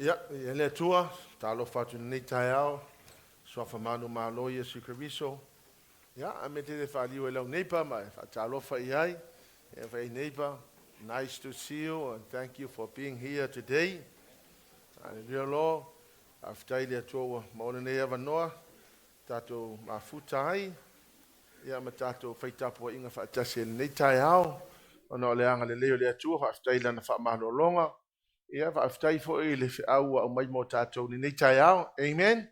Ia, e le Atua, talofa atu lenei taeao, suafa manumalo Iesu Keriso. Ia, a me te le whaaliu e lau neighbor, ma e whaatalofa i ai. E whai neighbor, nice to see you and thank you for being here today. Hallelujah, Lord. Faafetai le Atua ua maua nei avanoa, tatou mafuta ai, ia ma tatou faitapuaiga faatasi e lenei taeao, ona o le agalelei o le Atua, faafetai lana faamalologa, ia faafetai foi i le feau ua aumai mo tatou lenei taeao. Amen.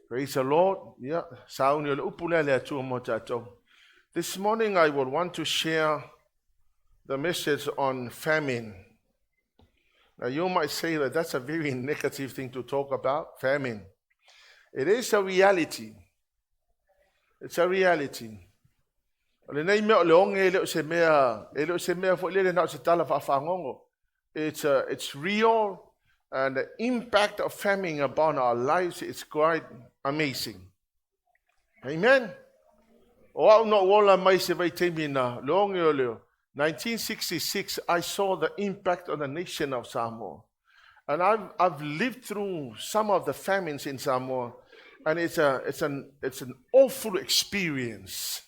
Praise the Lord. Ia, sauni o le upu lea le Atua mo tatou. This morning I will want to share the message on famine. Now you might say that that's a very negative thing to talk about, famine. It is a reality. It's a reality. O lenei mea o le oge e le o se mea, e le o se mea foi lele na o se tala faafagogo. It's real, and the impact of famine upon our lives is quite amazing. Amen. O au na ola mai se vaitaimi na le oge o le 1966, I saw the impact on the nation of Samoa. And I've lived through some of the famines in Samoa, and it's an awful experience.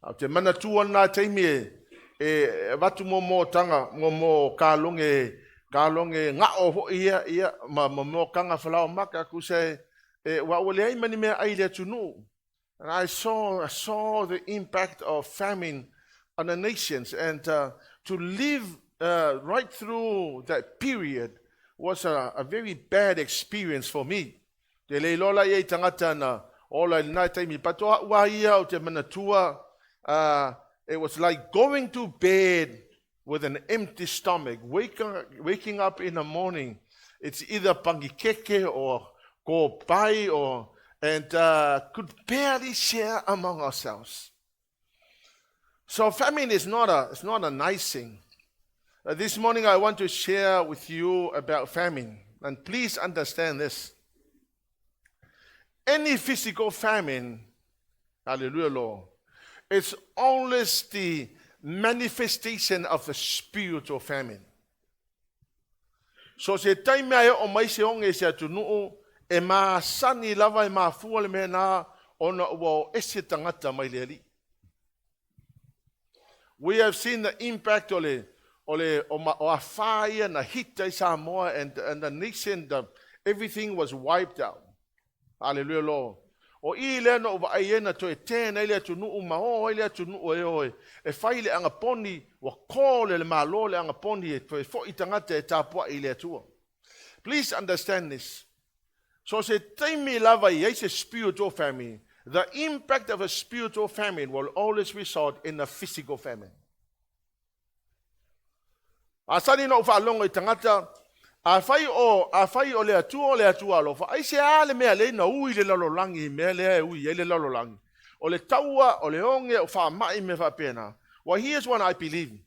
Ou te manatua na taimi e avatu mo mo tanga, mo mo kaloge, kaloge ngao ho ia, ia, ma mo mo kanga falao maka ku se, e, wa ua leai ma ni meaai le atunuu. And I saw the impact of famine on the nations, and to live right through that period was a very bad experience for me. Te le iloa la ia i tagata na ola i lena taimi. Patoa ua ia o te manatua, it was like going to bed with an empty stomach, waking up in the morning. It's either pangikeke or kopai or and could barely share among ourselves. So famine is not a it's not a nice thing. This morning I want to share with you about famine, and please understand this. Any physical famine, hallelujah, Lord, it's always the manifestation of the spiritual famine. So se taimi e oo mai se oge se atunuu e masani lava e mafua le mea na ona ua o ese tagata mai le Alii. We have seen the impact o le o, ma, o afa ia na hita i Samoa and the nation, everything was wiped out. Hallelujah, Lord. O i lea na o vaai e na toe tēna i le atunuu ma o ai le atunuu e oe. E fai le agaponi, ua kō le malo le agaponi e toe foi tagata e tapuai i le Atua. Please understand this. So se taimi lava i ai se spiritual famine, the impact of a spiritual famine will always result in a physical famine. Asani na o whaalongo i tagata, a fai o le Atua o le Atua alofa, ai se a le mea le na ui le lalolagi, mea lea e ui ai le lalolagi. O le taua, o le oge, o faamai me faapena. Well, here's what I believe.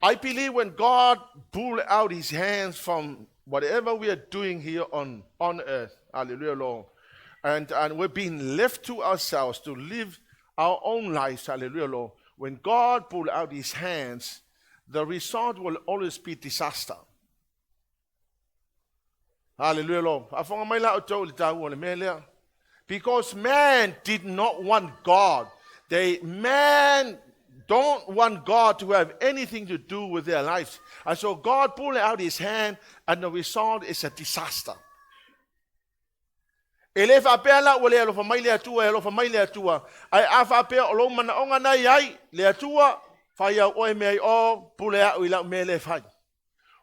I believe when God pulled out his hands from whatever we are doing here on earth, hallelujah, Lord, and we're being left to ourselves to live our own lives, hallelujah, Lord. When God pulled out his hands, the result will always be disaster. Hallelujah, Lord. Afonga mai la o tau le tau o le mea lea. Because man did not want God. Man don't want God to have anything to do with their lives. And so God pulled out his hand, and the result is a disaster. E le faapea la ua le alofa mai le Atua e alofa mai le Atua. Ai a faapea o lou manaoga na i ai, le Atua, fai au oe mea i o, pule au i lau mea le fai.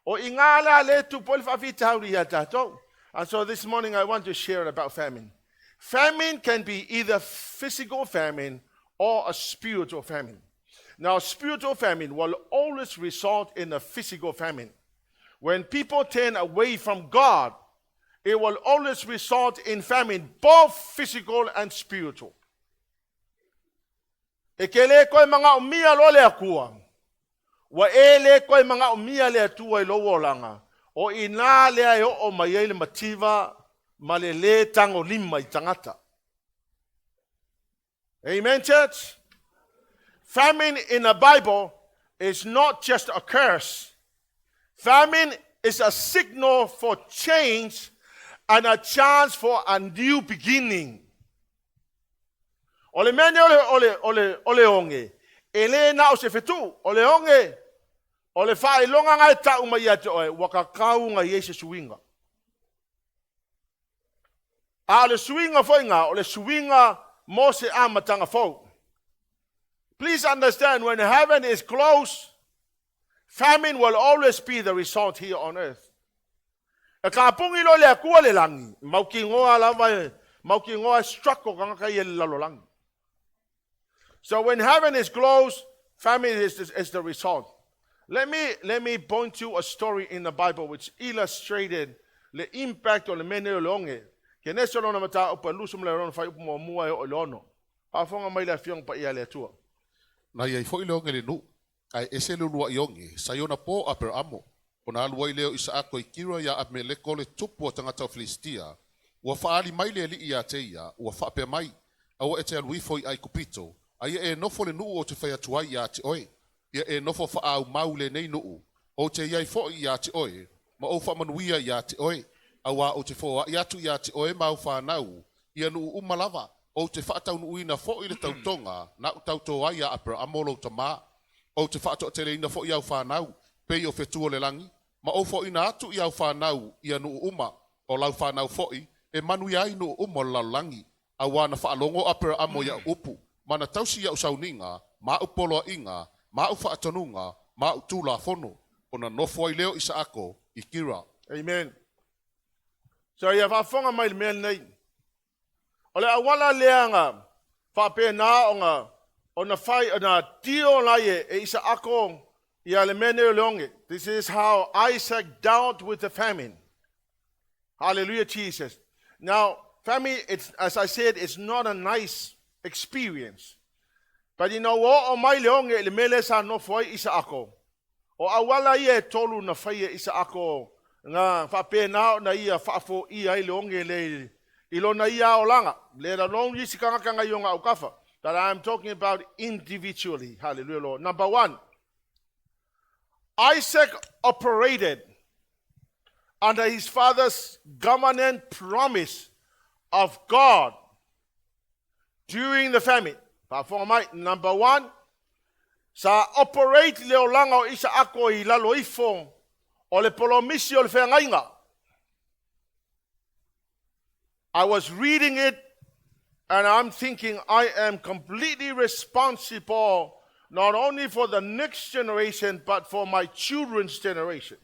O i ngā la le tupu le faafitauli ia tātou. And so this morning I want to share about famine. Famine can be either physical famine or a spiritual famine. Now, spiritual famine will always result in a physical famine. When people turn away from God, it will always result in famine, both physical and spiritual. E ke le koe manaomia lo le Atua. Ua e le koe manaomia le Atua i lou olaga. O i nā lea e oo mai ai le mativa ma le le tagolima i tagata. Amen, church? Famine in the Bible is not just a curse. Famine is a signal for change and a chance for a new beginning. O le mea nei o le oge, e le na o se fetu'u, o le oge, o le faailoga nga e ta'u mai ia te oe, ua tatau ona i ai se suiga. A o le suiga foi ga, o le suiga mo se amataga fou. Please understand, when heaven is closed, famine will always be the result here on earth. E kapugi lo le Atua le lagi, mautinoa lava e, mautinoa e struggle tagata ia i le lalolagi. So when heaven is closed, famine is the result. Let me point to a story in the Bible which illustrated the impact o le mea nei o le oge. Kenese lona mataupu e 26 fuaiupu 1 e oo i le 6. Faafofoga mai le Afioga Paia a le Atua. Na iai foi le oge i le nuu, ae ese le uluai oge, sa i ona po Aperamo. Ona alu ai lea o Isaako i Kira ia Apimeleko le tupu o tagata o Filistia. Ua faaali mai le Alii ia te ia, ua faapea mai, aua e te alu ifo i Aikupito, a ia e nofo i le nuu ou te fai atu ai ia te oe. Ia e nofo faaumau lenei nuu, ou te iai foi ia te oe, ma ou faamanuia ia te oe. Auā ou te foai atu ia te oe ma au whānau, ia nuu uma lava, ou te faataunuuina foi le tautoga, na ou tautō ai ia Aperamo lou tamā. Ou te faatoateleina foi au whānau, pei o fetu o le lagi, ma ou foaina atu i au whānau ia nuu uma, o lau whānau foi, e manuia ai nuu uma o le lalolagi. Auā na faalogo Aperamo i au upu, ma na tausi i au sauniga, ma au poloaiga, ma au faatonuga, ma au tulafono. Ona nofo ai lea o Isaako i Kira. Amen. So ia faafofoga mai le mea lenei. O le auala lea na faapena ona fai ona tio lai e Isaako ia le mea nei o le oge. This is how Isaac dealt with the famine. Hallelujah, Jesus. Now, famine, it's, as I said, it's not a nice experience. But ua oo mai le oge i le mea lea sa nofo ai Isaako. O auala ia e tolu na fai e Isaako na faapena ona ia faafoia ai le oge le i lona ia olaga. Let alone isi tagata ngai ona autafa. But I'm talking about individually. Hallelujah, Lord. Number one, Isaac operated under his father's covenant promise of God during the famine. Faafofoga mai, number one, sa operate le olaga o Isaako i lalo ifo o le polomisi o le feagaiga. I was reading it and I'm thinking I am completely responsible not only for the next generation but for my children's generation.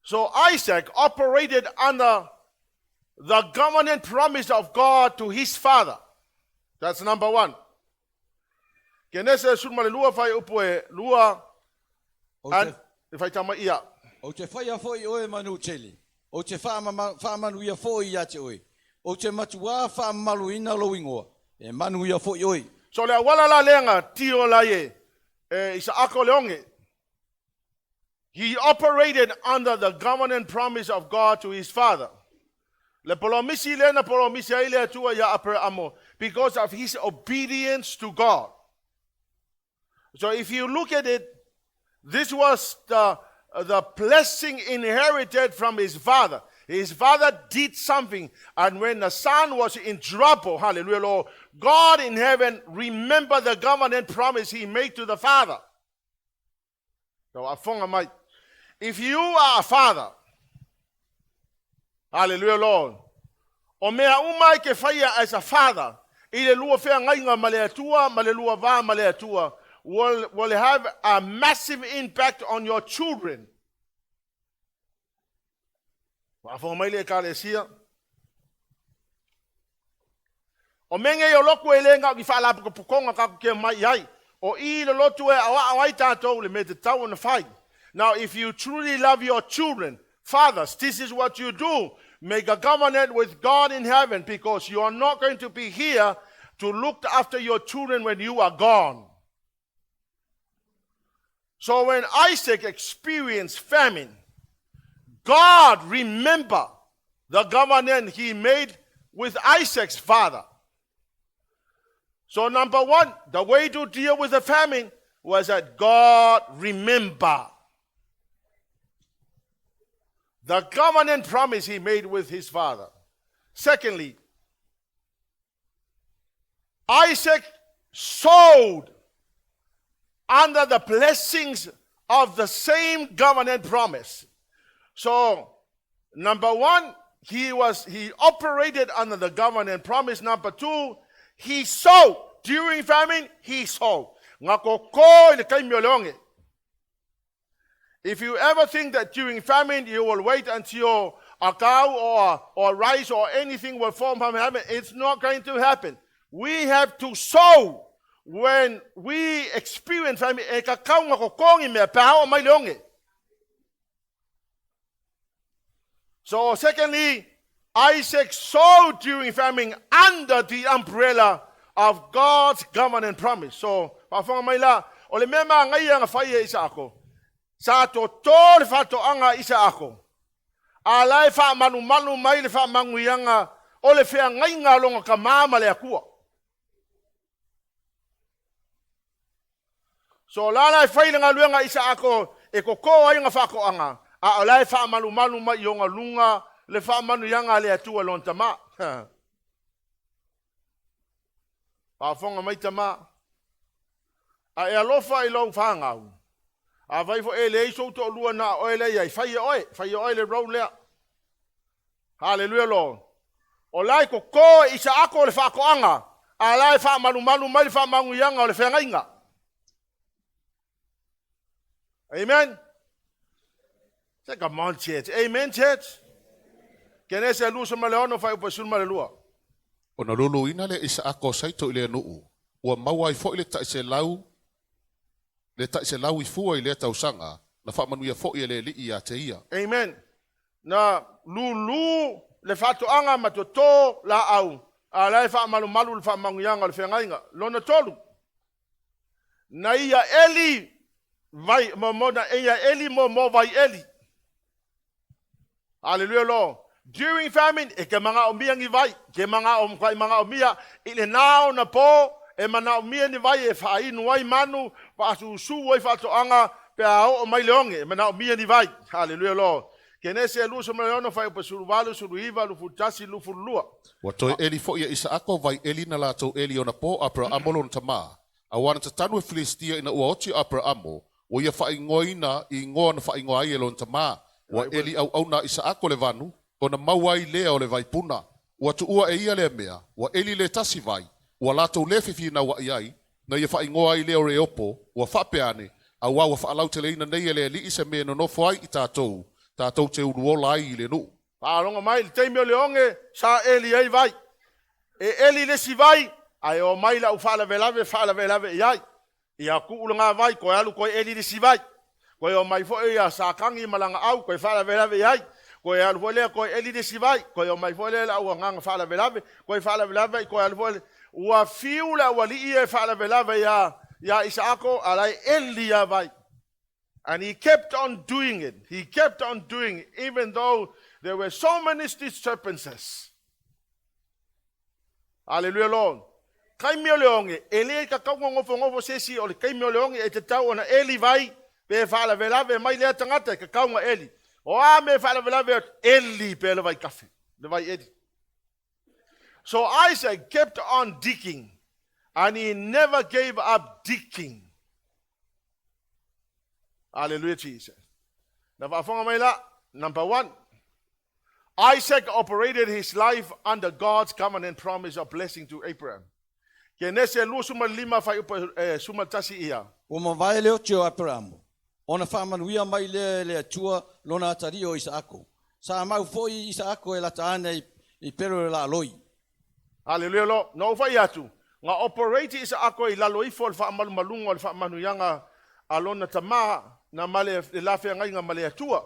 So Isaac operated under the covenant promise of God to his father. That's number one. Kenese 12 fuaiupu e 2 Ou an te, e faitau mai ia. Ou te faia foi oe manutele. Ou te faamanuia foi ia te oe. Ou te matuā faamamaluina lou igoa. E manuia foi oe. So le auala la lea na tio lai e Isaako le oge. He operated under the covenant promise of God to his father. Le polomisi le na polomisi ai le Atua ia Aperamo because of his obedience to God. So if you look at it, this was the blessing inherited from his father. His father did something, and when the son was in trouble, hallelujah, Lord, God in heaven remembered the covenant promise he made to the father. So, faafofoga mai. If you are a father, hallelujah, Lord, o mea uma e ke faia as a father, i le lua feagaiga ma le Atua, ma le lua va ma le Atua, will have a massive impact on your children. Faafofoga mai le ekalesia. O mea nei o lotu e le ngau ki whaalapukapukonga ka ke mai ai. O i le lotu e awa ai tātou le me te tau ona fai. Now, if you truly love your children, fathers, this is what you do. Make a covenant with God in heaven because you are not going to be here to look after your children when you are gone. So when Isaac experienced famine, God remember the covenant he made with Isaac's father. So number one, the way to deal with the famine was that God remember. The covenant promise he made with his father. Secondly, Isaac sowed under the blessings of the same covenant promise. So, number one, he operated under the covenant promise. Number two, he sowed during famine. He sowed. Nga koko i le kaimi o le onge. If you ever think that during famine you will wait until a cow or rice or anything will form from heaven, it's not going to happen. We have to sow when we experience famine. E ka kau nga kokongi mea pā o mai le onge. So secondly, Isaac sowed during famine under the umbrella of God's covenant promise. So, whaafonga mai la, o le mea maa ngai anga whai e isa ako. Sa to tō le whatoanga isa ako. A lai wha manu manu mai le wha manguianga o le whea ngai ngā longa ka māma le akua. So la lai whai le ngā luenga isa ako e koko ai ngā whakoanga. A o lai wha manu manu mai i onga lunga le wha manu ianga le atua lon tama. Whaafonga mai tama. A e alofa i lau whangau. A vai fo e le iso to lua na oe le iai. Whai e oe. Whai e oe le rau lea. Hallelujah, Lord. O lai ko ko i sa ako le whakoanga. A lai wha malu malu mai le wha mangu ianga o le whangainga. Amen. Say, come on, church. Amen, church. Kenese lu sa male ono whai upa sul male lua. O na lulu ina le isa ako saito i le nuu. Ua maua i fo i le tai se lau, le tai se lau i fua i le tausanga, na whaamanuia fo i le lii a te ia. Amen. Na lulu le whatoanga ma toto la au. A lai wha malu malu le wha manguianga le whangainga. Lona tolu. Na ia eli vai mo mo na ia eli mo mo vai eli. Hallelujah, Lord. During famine, e ke manga o mia ngi vai, ke manga o mkwai manga o mia, i le nao na po, e mana o mia ni vai e whainu ai manu, wha su ai whatoanga, pe a o mai leonge, e mana o mia ni vai. Hallelujah, Lord. Kenese e lusa male ono whai upa sulu valu, sulu iwa, lufu tasi, lufu lua. Ua toe eli fo ia isa ako vai eli na latou eli ona po Aperahamo lona tamā. A ua na tatanu e Filistia ina ua oti o Aperahamo, ua ia whaingoina i ingoa na whaingoa ai e lona tamā. Ua eli au au na isa ako le vanu, ona maua ai lea o le vaipuna. Ua tuua e ia lea mea, ua eli le tasi vai, ua latou le fefinauai ai, na ia whaingoa ai lea o Reopo, ua whaapeane, a ua ua whaalauteleina nei e le alii se mea nonofo ai i tātou, tātou te uluola ai i le nuu. Whaalonga mai, le teimi o le onge, sa eli ai vai. E eli le si vai, ai o mai la u whaalavelave, whaalavelave i ai. Ia ku ula ngā vai, koe alu koe eli le si vai. Koe o mai fo ia sa kangi malanga au, koe whaalavelave i ai. Koe alu fo lea, koe eli le si vai. Koe o mai fo lea la ua nganga whaalavelave, koe whaalavelave, koe alu fo lea. Ua fiu la ua li e whaalavelave ia Isaako, alai eli ia vai. And he kept on doing it. He kept on doing it, even though there were so many disturbances. Hallelujah, Lord. Kai mea le onge, e le ka kau ngofo ngofo sesi o le kai mea le onge e te tau ona eli vai, pe whaalavelave mai lea tangata e ka kaunga eli. O a me whaalavelave eli pe le vai kafe, le vai eli. So Isaac kept on digging, and he never gave up digging. Hallelujah, Jesus. Na whaafonga mai la, number one, Isaac operated his life under God's covenant promise of blessing to Abraham. Ke nese lu suma lima whai upa suma tasi ia. Ua mavae le oti o Aperamo. Ona whaamanuia mai lea e le atua lona atari o Isaako. Sa mau foi Isaako e lata ana i pero le laaloi. Hallelujah, Lord. No whai atu. Ngā operate isa ako i lalo ifo le whaamalu malunga o le whaamanuianga a lona tama na male le lawhea ngai ngā male atua.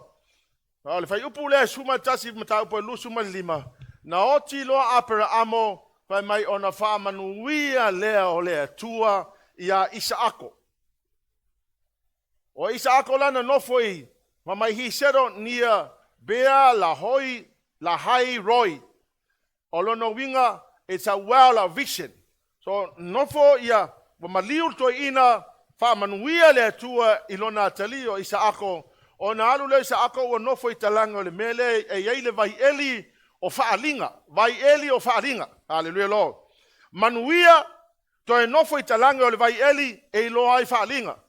O le whai upu lea suma tasi mata upu e lu suma lima. Na oti loa Aperamo whai mai ona whaamanuia lea o le atua ia Isaako. O Isaako lana nofo i, ma mai hi sero nia Bea la hoi la hai roi. O lono winga, it's a well of vision. So nofo ia, wa maliu toi ina, whaamanuia le atua i lona atali o Isaako, Ona alu lea o Isaako ua nofo i talaga o le mea lea e i ai le vaieli o faaliga. Vaieli o faaliga. Hallelujah Lord. Manuia toe nofo i talaga o le vaieli e iloa ai faaliga.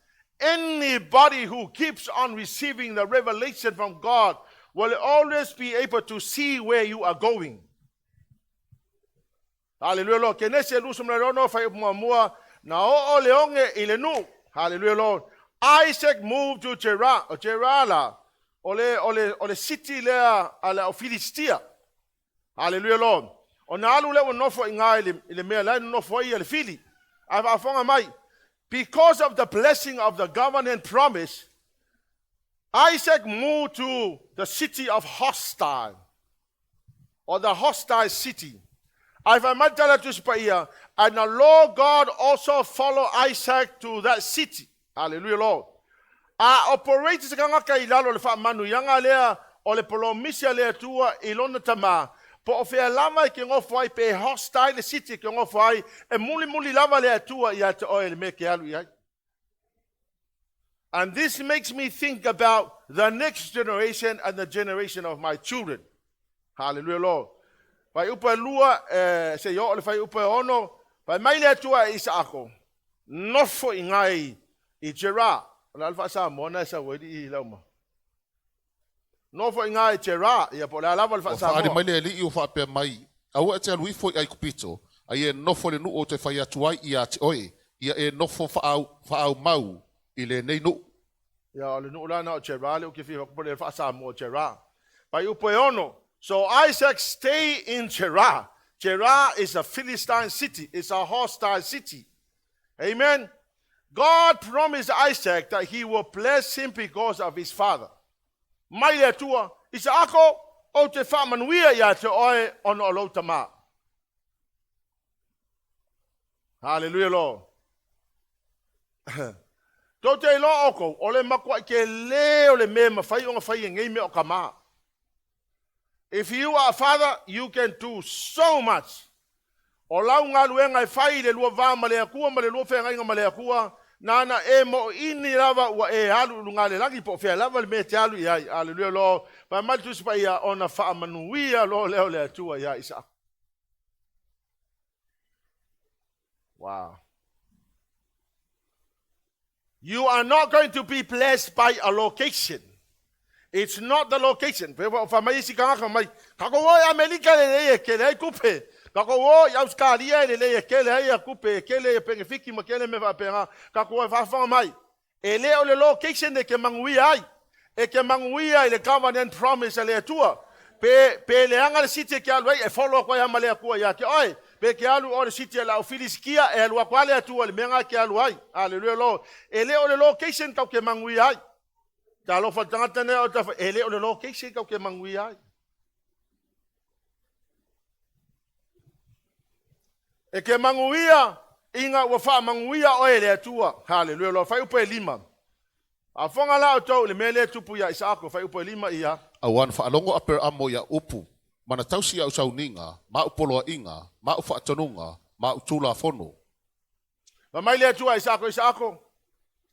Anybody who keeps on receiving the revelation from God will always be able to see where you are going. Hallelujah Lord. Kenese 26 fai muamua na oo le oge i le nuu. Hallelujah Lord. Isaac moved to Gerar. O Gerar la, o le city lea a le au Filistia. Hallelujah Lord. O na alu lea ua nofo i ngā i le mea lai nofo ai le fili. Ae faafofoga mai. Because of the blessing of the covenant promise, Isaac moved to the city of hostile, or the hostile city. Ae fai mai tala Tusi Paia, and the Lord God also follow Isaac to that city. Hallelujah, Lord. A operate se tagata i lalo le faamanuiaga lea o le polomisi a le Atua i lona tamā. Po o fea lava e ke ngofo ai pe hostile le city ke ngofo ai e muli muli lava le Atua ia te oe le mea ke alu i ai. And this makes me think about the next generation and the generation of my children. Hallelujah, Lord. Fai upa 2, se i o le fai upa 6, fai mai le Atua e Isaako, nofo i ngai i Gerar. O le alfa sa mo na sa wei i lauma. Nofo i ngai Gerar, ia po le alava le Ua faa faali Samoa. mai le alii o faapea mai, aua e te alu ifo i Aikupito, ai e nofo le nuu o te fai atu ai ia te oe, ia e nofo faaau mau i lenei nuu. Ia o le nuu lana o Gerar le o ke fi po le faa Samoa Gerar. Fai upa 6. So Isaac stay in Gerar. Gerar is a Philistine city. It's a hostile city. Amen. God promised Isaac that he will bless him because of his father. Mai le Atua, Isaako, o te faamanuia ia te oe ona o lou tamā. Hallelujah, Lord. Tou te iloa oko, o le makuai ke le o le me mawhai o ngā whai e ngei me o ka. If you are a father, you can do so much. O lau galuega e fai i le lua va ma le Atua ma le lua feagaiga ma le Atua, nana e mo ini lava ua e alu i luga le lagi po o fea lava le mea e te alu i ai. Aleluia Lord. Fai mai le Tusi Paia ona faamanuia loa lea o le Atua ia Isaako. Wow. You are not going to be blessed by a location. It's not the location. Pe fa mai isi tagata mai. Ka ko o Amerika le le e kele ai kupe. Ka ko o i Australia le le e kele ai a kupe e kele e pengefiki ma kele me fa penga. Ka ko e fa mai. E le o le location e ke manguia ai. E ke manguia i le covenant promise a le Atua. Pe le anga le city e ke alu ai e follow ko ia ma le Atua ia ke oi. Pe ke alu o le city e la o Filistia e alu ako ale Atua le menga ke alu ai. Hallelujah Lord. E le o le location kau ke manguia ai. Talofa tagata ne o tafa e le o le location kau ke manguia ai. E ke manguia inga ua fa manguia o e le Atua. Hallelujah Lord. Fai upa e 5. A fonga la o tau le mele tupu ia Isaako fai upa e 5 ia. Aua na faalogo Aperamo ia upu, mana tausi au sauniga, ma u poloaiga, ma u faatonuga, ma u tulafono. Ma mai le Atua Isaako, Isaako,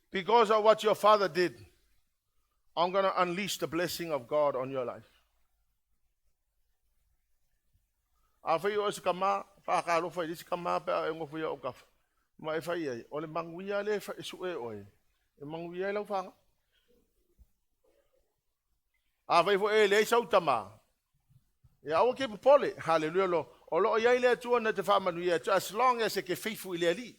because of what your father did, I'm going to unleash the blessing of God on your life. A fai o se kama, fa ka lo fai se kama pe e ngofo ia o kafa. Ma e fai ai, o le manguia le fa su e oe. E manguia lau fanga. A fai fo e le sau tama. Ia aua ke popole. Hallelujah lo. O lo ia le Atua na te faamanuia atu, as long as e ke faithful i le ali.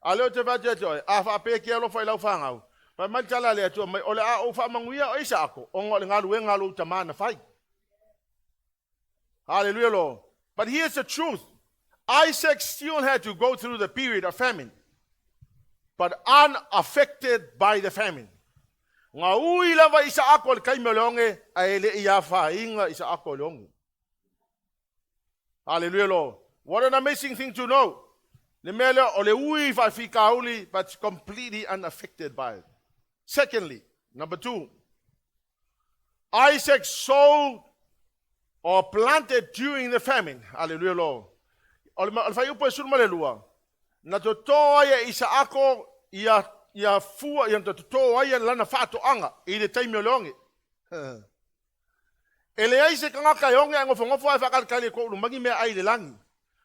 A leo te whatu atu oe, a wha pe ke alofa i lau whangau. Fai mai tala le Atua mai, o le a o whaamanguia o isa ako, o ngā le ngalu e ngā tamana whai. Hallelujah, Lord. But here's the truth. Isaac still had to go through the period of famine, but unaffected by the famine. Ngā ui lava isa ako le kaime o le onge, a e le ia whainga isa ako le onge. Hallelujah, Lord. What an amazing thing to know. Le mea lea, o le ui whaifikauli, but completely unaffected by it. Secondly, number 2, Isaac sowed or planted during the famine. Hallelujah, Lord. O le whai upo e sulu ma le lua. Na to toa ia Isaako ia ia fua ia na totō ai lana faatoaga i le taimi o le oge. E leai se tagata e oge ae nofonofo ae faatalitali e toulu mai ni meaai i le lagi.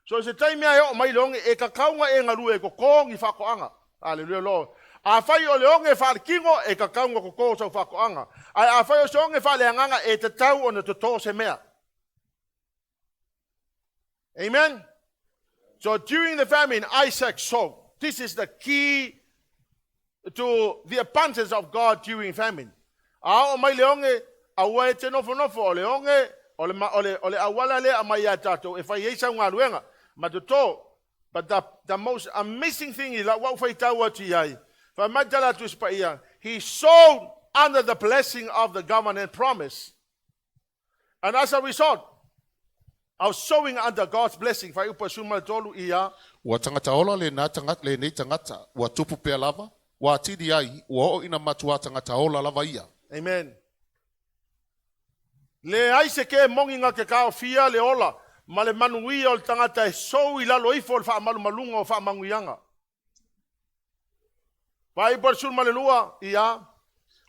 So se taimi e oo mai le oge e tatau ona e galue e totō ni faatoaga. Hallelujah Lord. Afai o le oge faaletino e tatau ona totō sau faatoaga. Ae afai o se oge faaleagaga e tatau ona totō se mea. Amen. So during the famine, Isaac sowed. This is the key to the abundance of God during famine. A oo mai le oge, aua e te nofonofo, o le oge, o le auala lea aumai ia tatou, e fai ai sau galuega. Ma totō. But the most amazing thing is, lau au faitau atu i ai. Fai mai tala atu Paia, he sowed under the blessing of the covenant promise. And as a result of sowing under God's blessing, fuaiupu 13 ia, Ua tagata ola lenā tagata lenei tagata, ua tupu pea lava, ua atili ai, ua oo ina matuā tagata ola lava ia. Amen. Leai se ke mongi nga ke taofia le ola, ma le manuia o le tagata e sou i lalo ifo o le faamalumaluga o faamanuiaga. Fuaiupu 12 ia,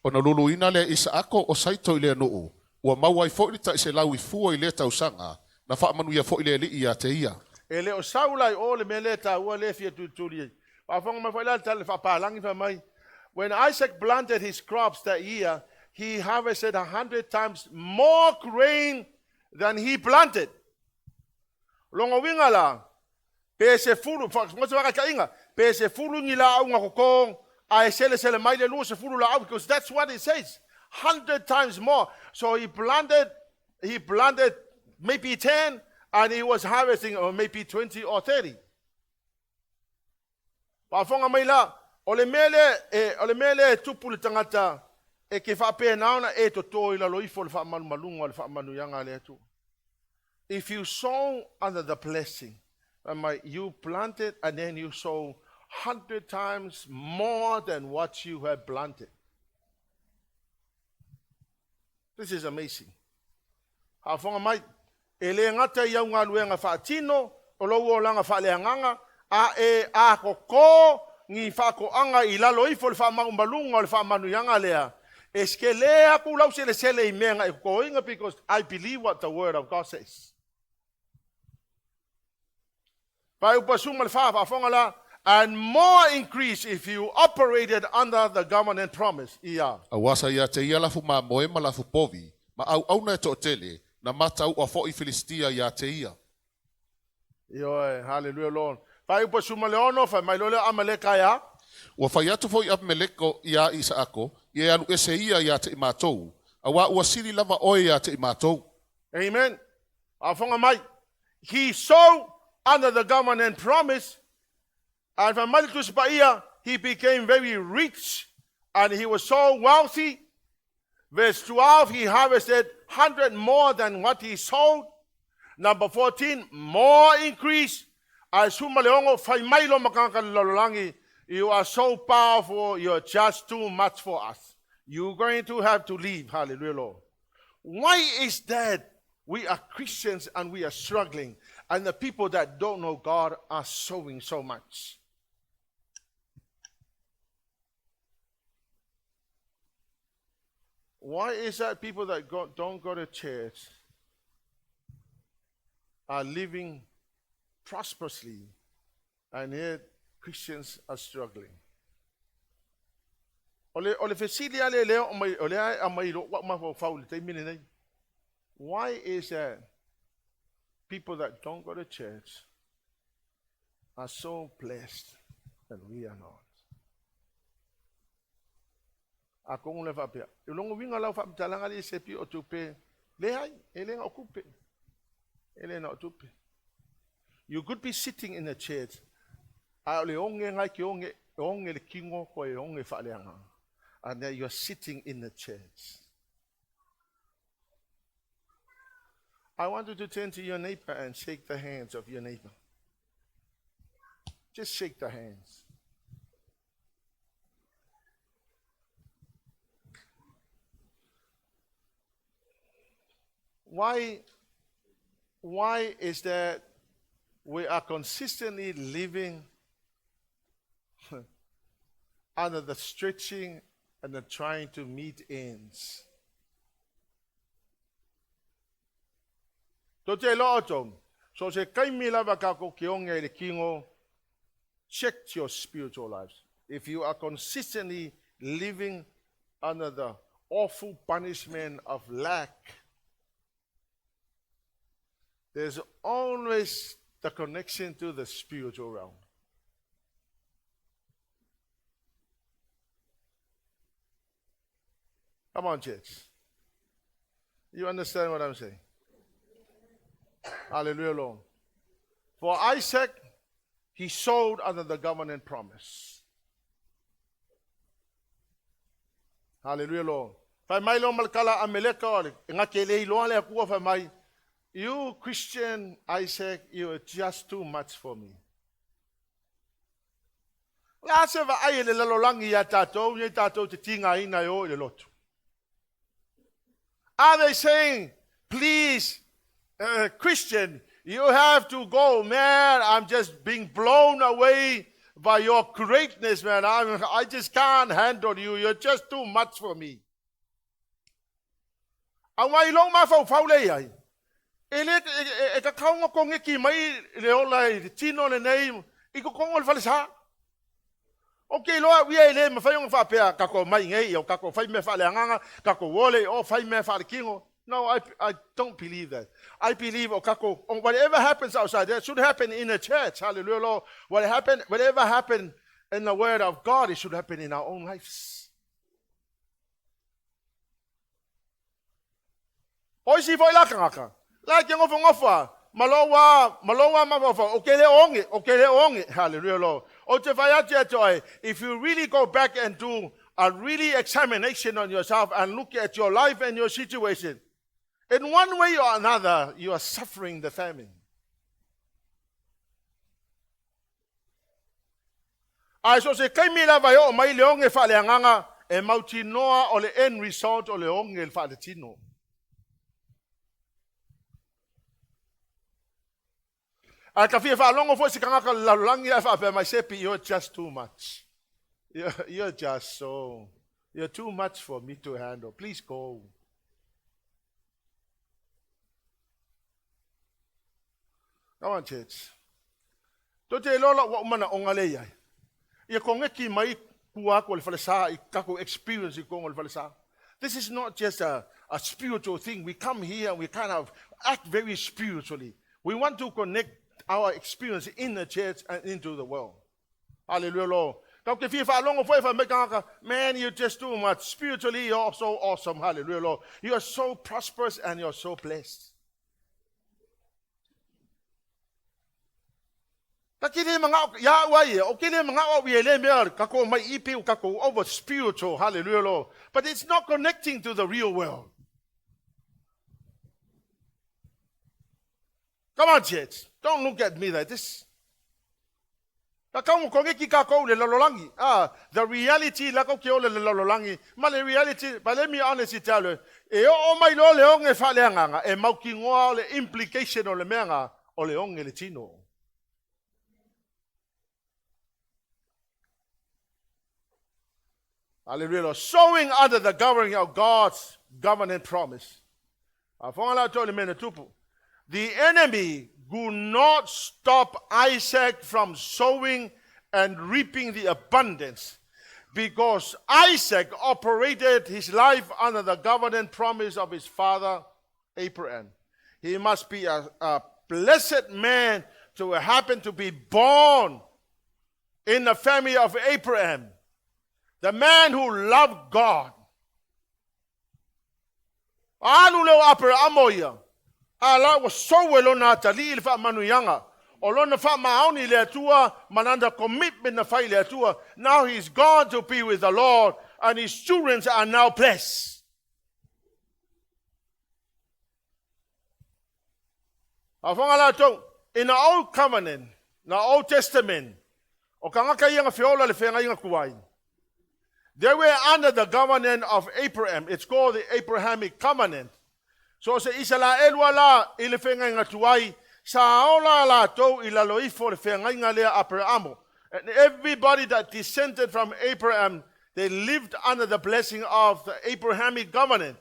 Ona luluina lea e Isaako o Saito i le nuu, ua maua ai foi le 100 i fua i lea tausaga, na faamanuia foi le Alii ia te ia. E le o sau lai o le mea lea taua lea fia tulituli ai. Faafofoga mai foi la le tala le faapalagi fai mai. When Isaac planted his crops that year, he harvested 100 times more grain than he planted. Longa winga la, pe 10, mo se whakataiga, pe 10 ni laau totō, ae selesele mai le 20 laau, because that's what it says. 100 times more. So he planted maybe 10, and he was harvesting or maybe 20 or 30. Faafofoga mai la, o le mea lea e tupu le tagata e ke faapena ona e totō i lalo ifo o le faamalumaluga o le faamanuiaga a le Atua. If you sow under the blessing, you planted and then you sow 100 times more than what you have planted. This is amazing. Faafofoga mai, e le gata i au galuega faatino, o lou olaga faaleagaga, a e a koko ni faatoaga i lalo ifo o le faamalumaluga o le faamanuiaga lea, e se le aku lau selesele i mea na e totoina because I believe what the word of God says. Fuaiupu 14, faafofoga la, and more increase if you operated under the covenant promise. Ia. Auā sa ia te ia lafu mamoe ma lafu povi, ma auauna e toatele, na matau'a foi Filistia ia te ia. Ioe, hallelujah Lord. Fuaiupu 16, fai mai loa lea Amaleka ia. Ua fai atu foi Apimeleko ia Isaako, ia e alu ese ia ia te i matou, auā ua sili lava oe ia te i matou. Amen. Faafofoga mai. He sowed under the covenant promise. And fai mai le Tusi Paia, he became very rich and he was so wealthy. Verse 12, he harvested 100 more than what he sowed. Number 14, more increase. Ae 16, fai mai loa ma tagata o le lalolagi, you are so powerful, you're just too much for us. You're going to have to leave. Hallelujah, Lord. Why is that we are Christians and we are struggling, and the people that don't know God are sowing so much? Why is that people that don't go to church are living prosperously, and yet Christians are struggling? O le fesili ale lea o mai, o lea aumai lou au mafaufau i le taimi lenei. Why is that people that don't go to church are so blessed and we are not? Atonu le faapea. E longo winga lau faamatalaga le se pi o tupe. Leai, e le na o tupe. E le na o tupe. You could be sitting in a church, a o le oge ngai ke oge, oge le tino ko e oge faaleagaga. And then you are sitting in the church. I want you to turn to your neighbor and shake the hands of your neighbor. Just shake the hands. Why is that we are consistently living under the stretching and the trying to meet ends. Tou te iloa outou, so o se taimi lava tatou te oge ai i le tino, check your spiritual lives. If you are consistently living under the awful punishment of lack, there's always the connection to the spiritual realm. Come on, church. You understand what I'm saying? Hallelujah, Lord. For Isaac, he sowed under the covenant promise. Hallelujah, Lord. Fai mai lo malkala ameleka ole, nga ke le iloa le akua fai mai, you Christian Isaac, you are just too much for me. O le a se vaai e le lalolagi iā tatou nei tatou te tigaina e o i le lotu? Are they saying, please, Christian, you have to go, man, I'm just being blown away by your greatness, man. I just can't handle you. You're just too much for me. Aua i lou mafaufau lea i ai, e le e tatau ona koneti mai le ola i le tino lenei i totonu o le falesa. Ou te iloa au ia e le mafai ona faapea, tatou omai nei, o tatou fai mea faaleagaga, tatou ole i o fai mea faaletino. No, I don't believe that. I believe o tatou, whatever happens outside, that should happen in the church. Hallelujah, Lord. Whatever happen in the word of God, it should happen in our own lives. O isi foi la tagata, la ke nofonofo ma lou lava, ma lou lava mafaufau, ou te le oge, ou te le oge. Hallelujah, Lord. Ou te fai atu ia te oe, if you really go back and do a really examination on yourself and look at your life and your situation, in one way or another, you are suffering the famine. Ae so o se taimi lava e oo mai le oge faaleagaga, e mautinoa o le end result o le oge faaletino. Ae ta fia faalogo foi se tagata o le lalolagi ae faapea mai, Sepi, you're just too much. You're just so, you're too much for me to handle. Please go. Come on, church. Tou te iloa lau manaoga lea i ai. Ia koneti mai tua atu o le falesa i tatou experience i totonu o le falesa. This is not just a spiritual thing. We come here and we kind of act very spiritually. We want to connect our experience in the church and into the world. Hallelujah, Lord. Tatou te fia faalogo foi fai mai tagata, man, you're just too much. Spiritually, you're so awesome. Hallelujah, Lord. You are so prosperous and you're so blessed. Ta te le manao, ia au ai e, o ke le manao au i e le mea tatou mai i pe o tatou over spiritual, hallelujah, Lord. But it's not connecting to the real world. Come on, church. Don't look at me like this. Tatau ona koneti tatou i le lalolagi. Ah, the reality la kou ke ola le lalolagi. Ma le reality, but let me honestly tell you, e oo mai loa le oge faaleagaga, e mautinoa o le implication o le mea na, o le oge le tino. Hallelujah. Lord. Sowing under the governing of God's covenant promise. A fonga la to le mena tupu. The enemy could not stop Isaac from sowing and reaping the abundance because Isaac operated his life under the covenant promise of his father Abraham. He must be a blessed man to happen to be born in the family of Abraham, the man who loved God. Alu leo Aperamo ia. A la ua sou e lona atalii le faamanuiaga. O lona faamaoni i le Atua ma lana commitment na fai i le Atua. Now he's gone to be with the Lord and his children are now blessed. Faafofoga latou, in the old covenant, the Old Testament, o tagata ia na feola i le feagaiga tuai. They were under the covenant of Abraham. It's called the Abrahamic covenant. So se Isalaelu la i le feagaiga tuai, sa ola latou i lalo ifo o le feagaiga lea Aperamo. And everybody that descended from Abraham, they lived under the blessing of the Abrahamic covenant.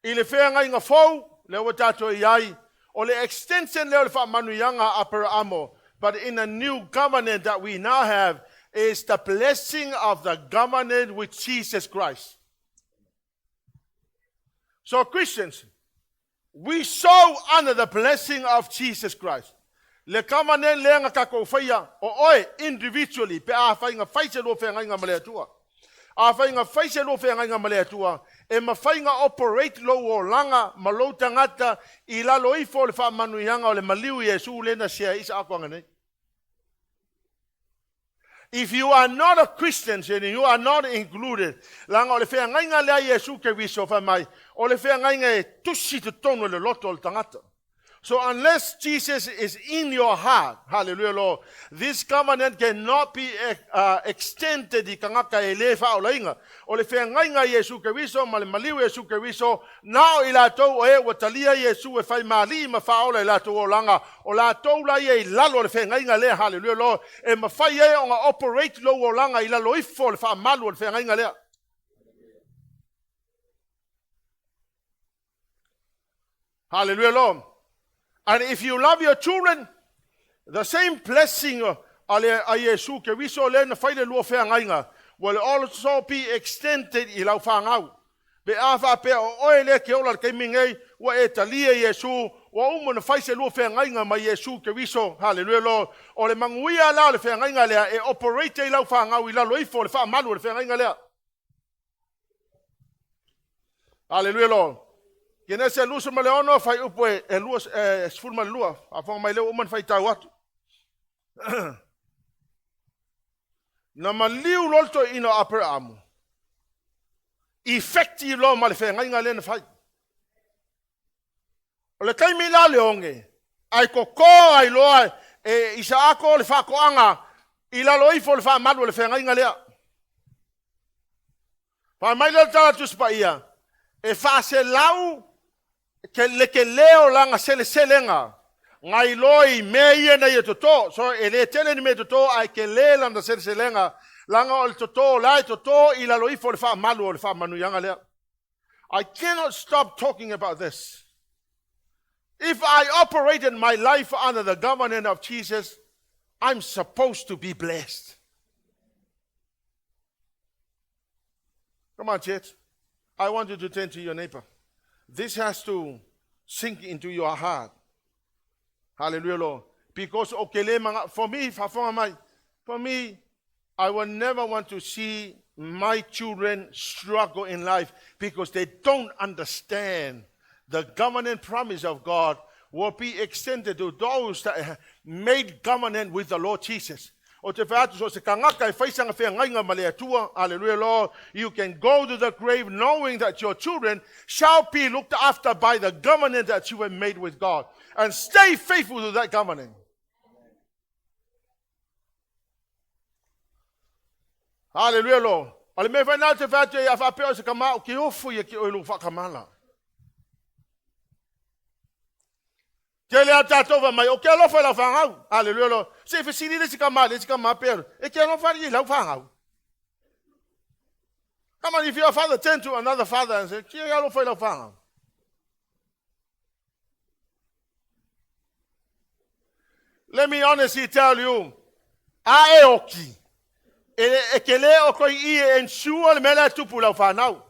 I le feagaiga fou, lea ua tatou i ai, o le extension lea o le faamanuiaga a Aperamo, but in a new covenant that we now have is the blessing of the covenant with Jesus Christ. So Christians, we sow under the blessing of Jesus Christ. Le covenant lea na tatou faia, o oe individually, pe afai na fai se lua feagaiga ma le Atua. Afai na fai se lua feagaiga ma le Atua, e mafai na operate lou olaga ma lou tagata i lalo ifo o le faamanuiaga o le maliu Iesu lea na sea i Isaako ananei. If you are not a Christian, then you are not included. Leaga o le feagaiga lea Iesu Keriso fai mai, o le feagaiga e tusi i totonu o le loto o le tagata. So unless Jesus is in your heart, hallelujah Lord, this covenant cannot be extended i tagata e le faaolaina. O le feagaiga Iesu Keriso ma le maliu Iesu Keriso, na o i latou o e ua talia Iesu e fai ma alii ma faaola i latou olaga, o latou la ia i lalo o le feagaiga lea, hallelujah Lord, e mafai ai ona operate lou olaga i lalo ifo o le faamalu o le feagaiga lea. Hallelujah Lord. And if you love your children, the same blessing a le a Iesu Keriso lea na fai le lua feagaiga will also be extended i lau fanau. Pe a faapea o oe lea ke ola le taimi nei, ua e talia Iesu, ua uma na fai se lua feagaiga ma Iesu Keriso, hallelujah Lord. O le manuia la o le feagaiga lea e operate i lau fanau i lalo ifo o le faamalu o le feagaiga lea. Hallelujah Lord. Kenese 26 fuaiupu e 12, faafofoga mai lea ua uma ona faitau atu. Na maliu loa le toeaina o Aperamo, effective loa ma le feagaiga lea na fai. O le taimi la le oge, ae toto ai loa e Isaako le faatoaga i lalo ifo o le faamalu o le feagaiga lea. Fai mai lea le tala Tusi Paia, e 400 le tele o lana seleselega nai loa i mea ia na ia toto. So e le tele ni mea toto ae tele lana seleselega, leaga o le toto la e toto i lalo ifo o le faamalu o le faamanuiaga lea. I cannot stop talking about this. If I operated my life under the governance of Jesus, I'm supposed to be blessed. Come on, church. I want you to turn to your neighbor. This has to sink into your heart. Hallelujah, Lord. Because okay, for me, for me, I will never want to see my children struggle in life because they don't understand the covenant promise of God will be extended to those that made covenant with the Lord Jesus. O te fai atu so se tagata e fai sana feagaiga ma le Atua, hallelujah Lord, you can go to the grave knowing that your children shall be looked after by the covenant that you have made with God. And stay faithful to that covenant. Hallelujah Lord. O le mea fai nā te fai atu e a faapea o se kama o ke ofo ia ki oe lou faakamala. Tele a tātou fai mai, o ke alofa i lau fanau. Hallelujah Lord. Se fesili le si kama, le si kama pea, e ke alofa i lau fanau. Come on, if your father turn to another father and say, ke alofa i lau fanau. Let me honestly tell you, a e oki, e ke le o koi i e ensure le mea lea e tupu i lau fanau.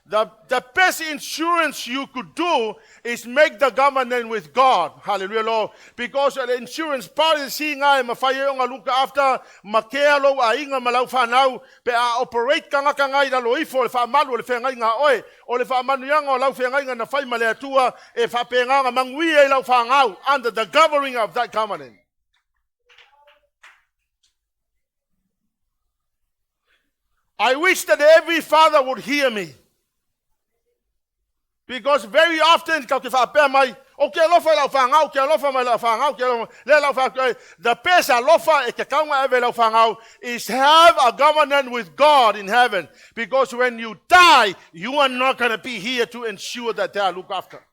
The best insurance you could do is make the covenant with God. Hallelujah, Lord. Because the insurance policy ngā e mawhai e o ngā look after ma kea lou aiga ma lau fanau pe a operate tagata ngā i lalo ifo o le faamalu o le feagaiga a oe. O le faamanuiaga o lau feagaiga na fai ma le Atua e faapena ona manuia i lau fanau under the covering of that covenant. I wish that every father would hear me. Because very often, kau te faapea mai, o ke alofa i lau fanau, ke alofa mai lau fanau, ke alofa, le lau fanau, the best alofa e ke kaunga eve lau fanau is have a covenant with God in heaven. Because when you die, you are not going to be here to ensure that they are looked after.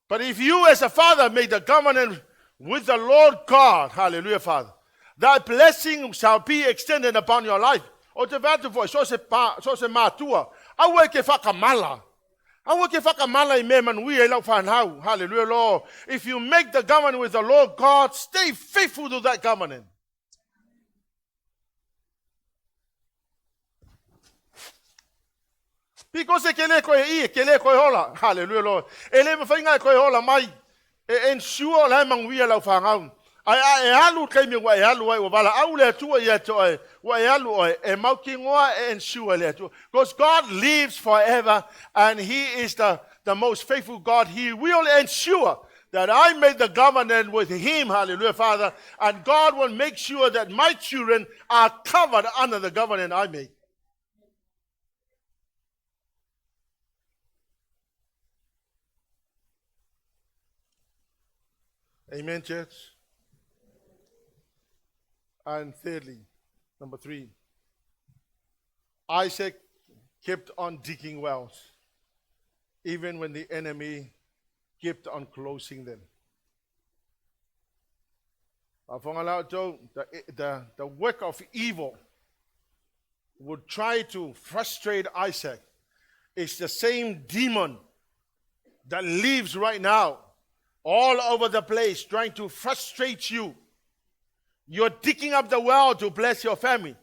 But if you as a father make the covenant with the Lord God, hallelujah, Father, that blessing shall be extended upon your life. O te vatu foi, so se, pa, so se matua, aua e ke whakamala. Aua ke whakamala i me manuia i lau whanau. Hallelujah, Lord. If you make the covenant with the Lord God, stay faithful to that covenant. Because e ke le koe i, e ke le koe hola. Hallelujah, Lord. E le mawhainga e koe hola mai. E ensure la manguia lau whangau. Ai a e alu kaimi ua e alu ai, ua wala au le atua i ato ai, ua e alu oi, e mau ki ngoa e ensure le atua. Because God lives forever and He is the most faithful God. He will ensure that I made the covenant with Him, hallelujah, Father, and God will make sure that my children are covered under the covenant I made. Amen, church. And thirdly, number 3, Isaac kept on digging wells, even when the enemy kept on closing them. The work of evil would try to frustrate Isaac. It's the same demon that lives right now all over the place trying to frustrate you. You're digging up the well to bless your family.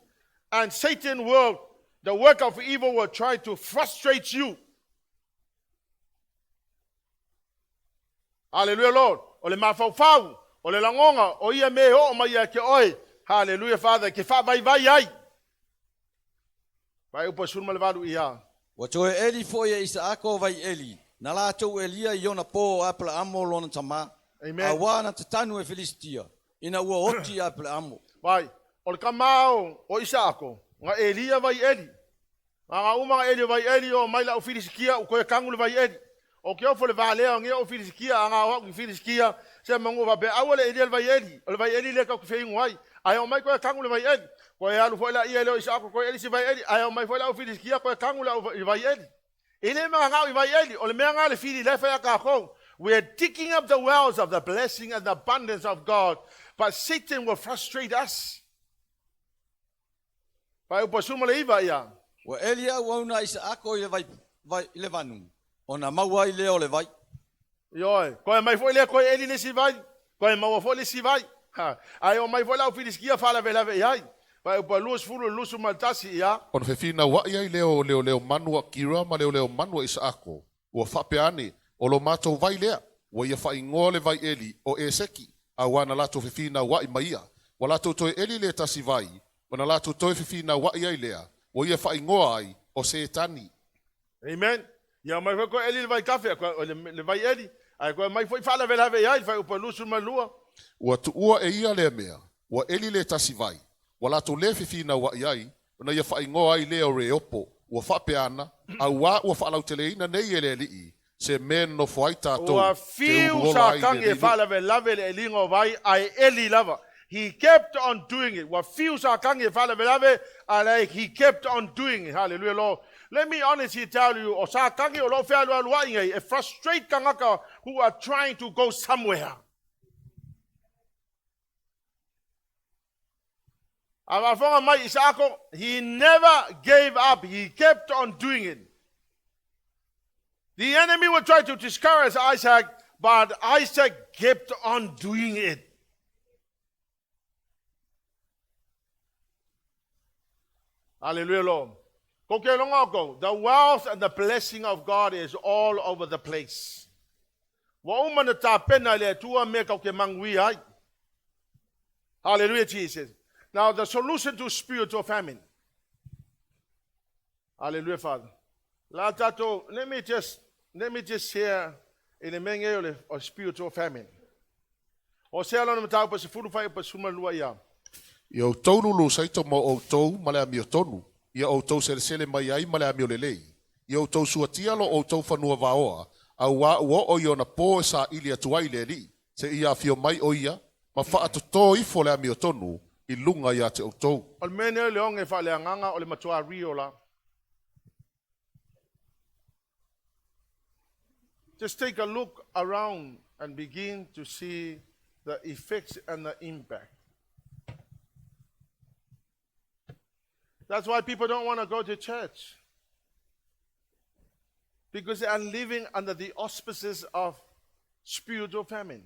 And Satan will, the work of evil will try to frustrate you. Hallelujah, Lord. O le mafaufau, o le langonga, o ia me o mai ia ke oi. Hallelujah, Father. Ke wha vai vai ai. Vai upa sunu ma le valu ia. Ua toe eli foi e Isaako vai eli, na latou elia i ona pō o Aperaamo lona tamā. Amen. Auā na tatanu e Filisitia, ina ua oti ia Aperaamo. Vai, o le kamao o Isaako, nga elia vai eli. Nga nga uma nga eli vai eli o mai la o Filisitia, o koe kangu le vai eli. O ke ofo le valea o nge o Filisitia, a ngā o Filisitia, se mangu wa pe aua le elia le vai eli, o le vai eli le ka ku wheingu ai. Ai o mai koe kangu le vai eli. Koe alu foi la ia le o Isaako, koe eli si vai eli. Ai o mai foi la o Filisitia, koe kangu le vai eli. E le mga ngau i vai eli, o le mea ngā le fili le whai a kākou. We are digging up the wells of the blessing and the abundance of God, but Satan will frustrate us. Vai upa suma le iwa ia. Ua eli auauna a Isaako i le vai, vai, i le vanu, ona maua ai lea o le vai. Ioe, koe mai foi lea koe eli le si vai, koe maua foi le si vai. Ha. Ai o mai foi lau Filisitia whalavelave i ai. Vai upa 20 21 ia. Ona fefinaua'i ai lea o leoleomanu a Kira ma leoleomanu a Isaako, ua faapea ane, o lo matou vai lea, ua ia faaigoa le vai eli o Eseki, auā na latou fefinaua'i ma ia. Ua latou toe eli le tasi vai, ona latou toe fefinaua'i ai lea, ua ia faaigoa ai o Setani. Amen. Ia mai foi koe eli le vai kafe, koe le vai eli. Ai koe mai foi whalavelave i ai, vai upa 22. Ua tuua e ia lea mea, ua eli le tasi vai, ua latou lē fefinaua'i ai, ona ia faaigoa ai lea o Reopo, ua faapea ana, auā ua faalauteleina nei e le Alii, se mea e nonofo ai tatou, Ua te fiu uluola sa ai kangi e lenei nuu. whalavelave le elinga o vai, ai eli lava. He kept on doing it. Ua fiu sa kangi e whalavelave, ai he kept on doing it. Hallelujah, Lord. Let me honestly tell you, o sa kangi o lo whea lua lua ingai, e frustrate kangaka who are trying to go somewhere. A wafonga mai Isaako, he never gave up. He kept on doing it. The enemy would try to discourage Isaac, but Isaac kept on doing it. Hallelujah, Lord. Ko ke longa ko, the wealth and the blessing of God is all over the place. Wa uma na tapena le atua me kau ke mangui ai. Hallelujah, Jesus. Now, the solution to spiritual famine. Hallelujah, Father. La tato, let me just share i le mea o le o spiritual famine. O se ala na matau pa se fulu whai pa suma lua ia. Ia outou lulusaito ma outou ma le amiotonu, ia outou selesele mai ai ma le amiolelei. Ia outou suatia lo outou fanua vaoa, auā ua oo i ona pō e saili atu ai le Alii, seia afio mai o ia, ma faatotō ifo le amiotonu i luga iā te outou. O le mea nei o le onge whaaleanganga o le matua rio la. Just take a look around and begin to see the effects and the impact. That's why people don't want to go to church. Because they are living under the auspices of spiritual famine.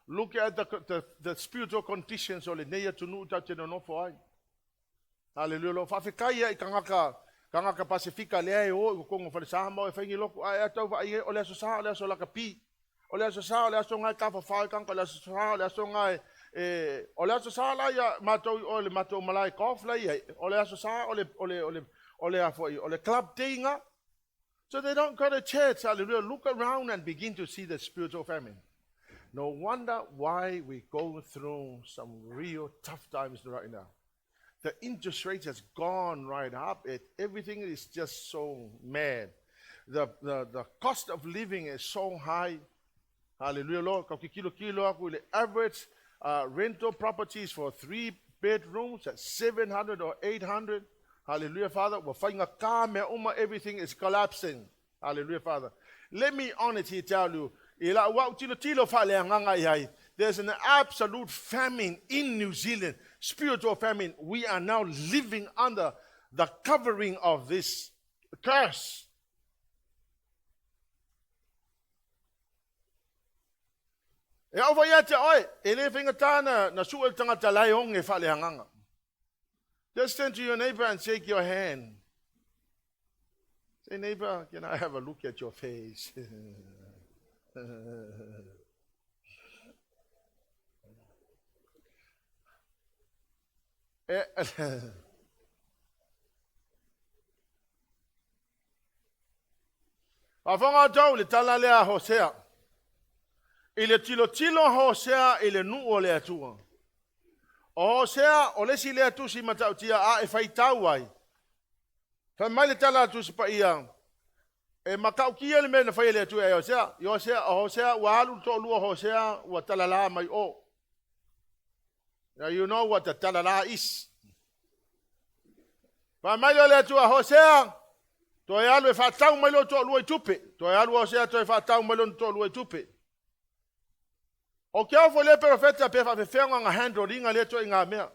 Look at the spiritual conditions o lenei atunuu tatou te nonofo ai. Hallelujah. Lo faafetai ia i tagata tagata Pasefika lea e o i totonu o falesa ma o e fai ni lotu ae a tau vaai ai, o le aso Sa o le aso lakapi. O le aso Sa o le aso lena e tafafao ai tagata, o le aso Sa o le aso lena e e o le aso Sa la ia matou i o i le matou malae golf la e i ai, o le aso Sa o le o le o le o le a foi o le club day lena. So they don't go to church. Hallelujah. Look around and begin to see the spiritual famine. No wonder why we go through some real tough times right now. The interest rate has gone right up. Everything is just so mad. The cost of living is so high. Hallelujah, Lord. Ka kilo kilo aku le average rental properties for three bedrooms at 700 or 800. Hallelujah, Father. Ua faigata mea uma, everything is collapsing. Hallelujah, Father. Let me honestly tell you, i lau au tilotilo faaleagaga i ai, there's an absolute famine in New Zealand, spiritual famine. We are now living under the covering of this curse. E au fai ia te oe, e le faigata na sue le tagata la e oge faaleagaga. Just turn to your neighbor and shake your hand. Say, neighbor, can I have a look at your face? E, Faafofoga outou i le tala lea a Hosea. I le tilotilo a Hosea i le nuu o le Atua. O Hosea, o le isi lea tusi matautia a e faitau ai. Fai mai le tala a Tusi Paia, e matautia le mea na faia e le Atua e Hosea. I Hosea, o Hosea ua alu le toalua o Hosea ua talala mai o. Now you know what the talala is. Fai mai lea o le Atua, Hosea, toe alu e faatau mai lou toalua i tupe. Toe alu Hosea toe faatau mai lona toalua i tupe. O ke ao foi lea perofeta pe faafefea ona handle ina lea ituaiga mea.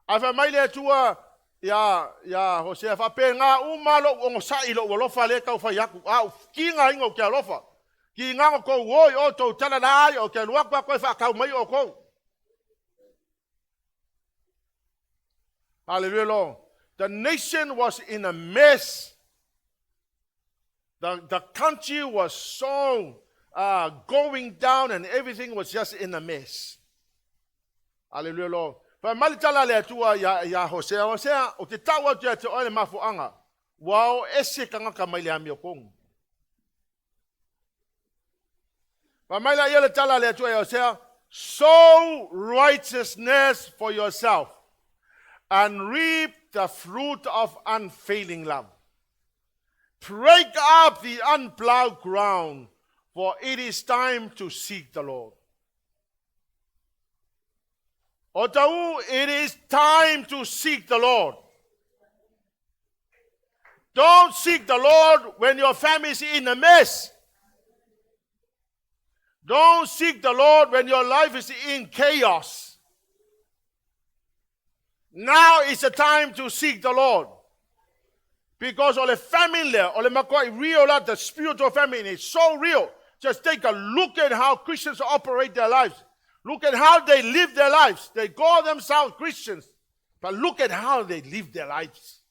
Ae fai mai le Atua iā Hosea, faapena uma lou onosai i lou alofa lea e tau fai atu, a ou tigaina ou te alofa. Tiga na tou o i o tou tala la ai, ou te alu atu lava toe faatau mai outou. Hallelujah, Lord. The nation was in a mess. The country was so going down and everything was just in a mess. Hallelujah, Lord. Fai mai le tala a le Atua iā Hosea, Hosea, ou te tau atu ia te oe le mafuaaga, ua o ese tagata mai le amiotonu. Fai mai laia le tala a le Atua ia Hosea, sow righteousness for yourself and reap the fruit of unfailing love. Break up the unplowed ground, for it is time to seek the Lord. O tau, it is time to seek the Lord. Don't seek the Lord when your family is in a mess. Don't seek the Lord when your life is in chaos. Now is the time to seek the Lord. Because o le famine lea, o le matuai real la, the spiritual famine is so real. Just take a look at how Christians operate their lives. Look at how they live their lives. They call themselves Christians, but look at how they live their lives.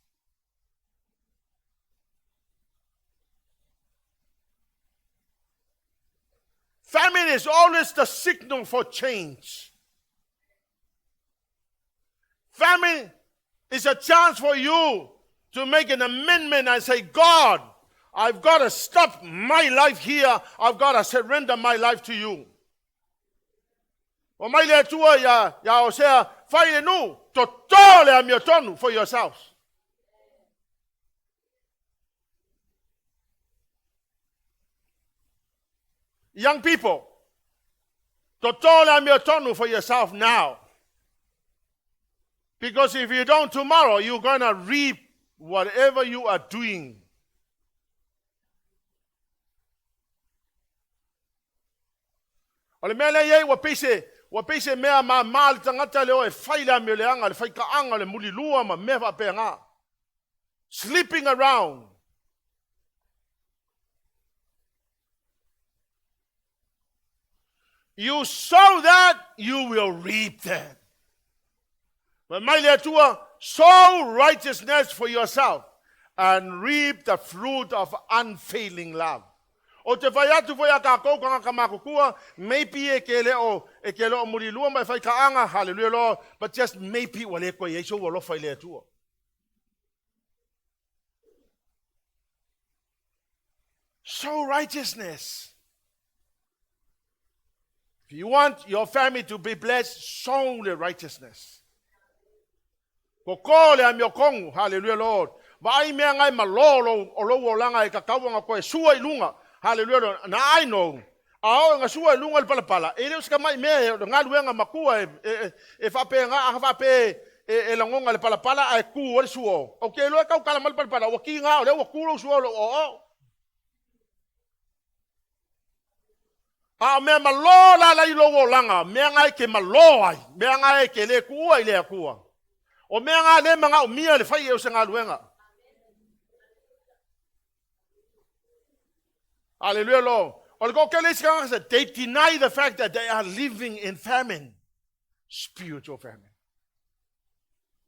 Famine is always the signal for change. Famine is a chance for you to make an amendment and say, God, I've got to stop my life here. I've got to surrender my life to you. O mai le Atua iā Hosea, fai le nuu, toto le amiotonu for yourselves. Young people, toto le amiotonu for yourself now. Because if you don't tomorrow, you're going to reap whatever you are doing. O le mea lea e i ai ua pei se, ua pei se mea māmā le tagata le o e fai le amioleaga, le faikaaga, le mulilua ma mea faapena. Sleeping around. You sow that, you will reap that. Fai mai le Atua, sow righteousness for yourself and reap the fruit of unfailing love. O te fai atu foi a kākou kangaka makukua, maybe e ke le o, e ke le o mulilua ma e fai kaaga, hallelujah Lord, but just maybe ua le koe i ai sou alofa i le Atua. Sow righteousness. If you want your family to be blessed, sow the righteousness. Koko le amiokongu, hallelujah Lord. Vaai mea ngai ma lo lo o lo olanga e kakauanga koe sua i lunga. Hallelujah Lord. Na ai no. A o nga sua i lunga le palapala. E le o sika mai mea e ngaluenga makua e e e whape nga a whape e e langonga le palapala a e ku o le sua. O ke loe kau kala ma le palapala. Ua ki ngā o le ua ku lo sua o o o. A o mea malō la la i lou olaga, mea nga e ke malō ai, mea nga e ke le kuua i le Akua. O mea nga le manaomia le fai e o se galuega. Hallelujah, Lord. O le toatele isi tagata, they deny the fact that they are living in famine. Spiritual famine.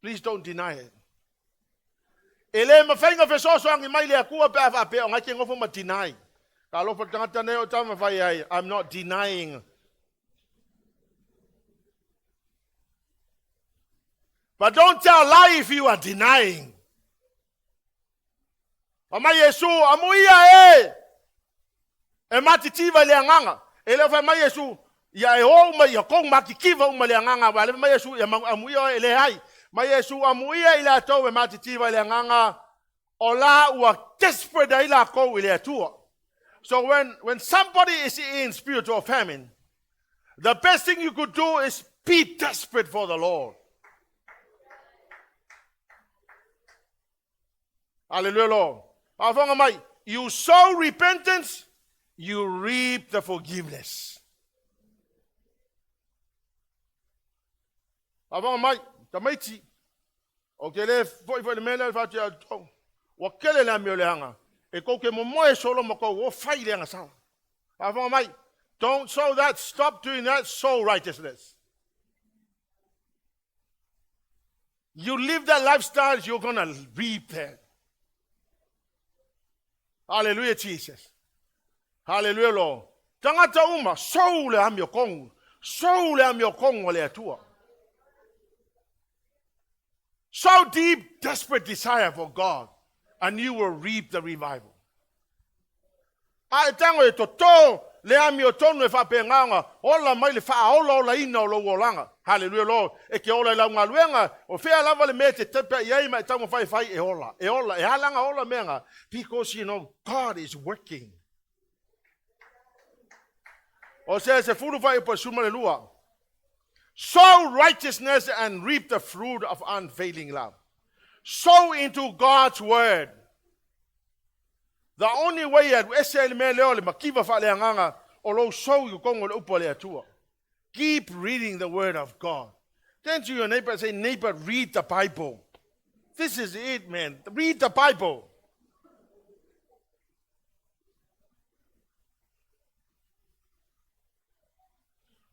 Please don't deny it. E le mawhai ngā fesoasoani mai le Akua pe a whaapea o ngai ke ngofo ma deny. Ka alofa le tangata nei o tama whai ai, I'm not denying. But don't tell lie if you are denying. Fa mai Iesu, amuia e! E matitiva i le agaga. E le o fai mai Iesu, ia e o uma ia kou matitiva uma le agaga, wa le mai Iesu, ia amuia oe e leai. Mai Iesu, amuia i latou e matitiva i le agaga, o la ua desperate ai lakou i le Atua. So when somebody is in spiritual famine, the best thing you could do is be desperate for the Lord. Hallelujah, Lord. Faafofoga mai, you sow repentance, you reap the forgiveness. Faafofoga mai, tamaiti, o ke le foi foi le mea lea le whātu ia tau. Ua kele le amio leaga, e kou ke momoe solo ma kou o fai le agasala. Faafofoga mai, don't sow that, stop doing that, sow righteousness. You live that lifestyle, you're gonna reap that. Hallelujah, Jesus. Hallelujah, Lord. Tangata uma, sou le amio kongu. Sou le amio kongu o le Atua. So deep, desperate desire for God, and you will reap the revival. A e tago e totō le amiotonu e faapena ola mai le faaolaolaina o lou olaga. Hallelujah, Lord. E ke ola i lau galuega, o fea lava le mea e te tepa i ai ma e taumafai e fai, e ola, e ola, e ala ona ola mea na. Because you know, God is working. Osea 12. Sow righteousness and reap the fruit of unfailing love. Sow into God's word. The only way e alu ese ai le mea lea o le makiva faaleagaga o lou sow i totonu o le upu a le Atua. Keep reading the word of God. Turn to your neighbor and say, neighbor, read the Bible. This is it, man. Read the Bible.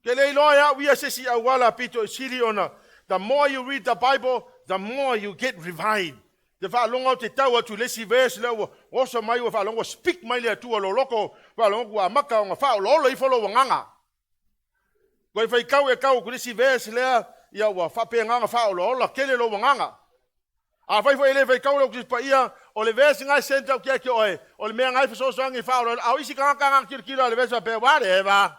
Ke le iloa e au ia se isi auala pito i sili ona the more you read the Bible, the more you get revived. Te faalogo au te tau atu i le isi verse lea ua oso mai ua faalogo ua speak mai le Atua loloko, faalogo ua amata ona faaolaola ifo lou agaga. Koe faitau e tau atu i le isi verse lea, ia ua faapena ona faaolaola tele lou agaga. Afai foi e le faitau lau Tusi Paia, o le verse na e send atu ia te oe, o le mea na e fesoasoani e faaolaola, a o isi tagata na tilotilo lava i le verse faapea, whatever.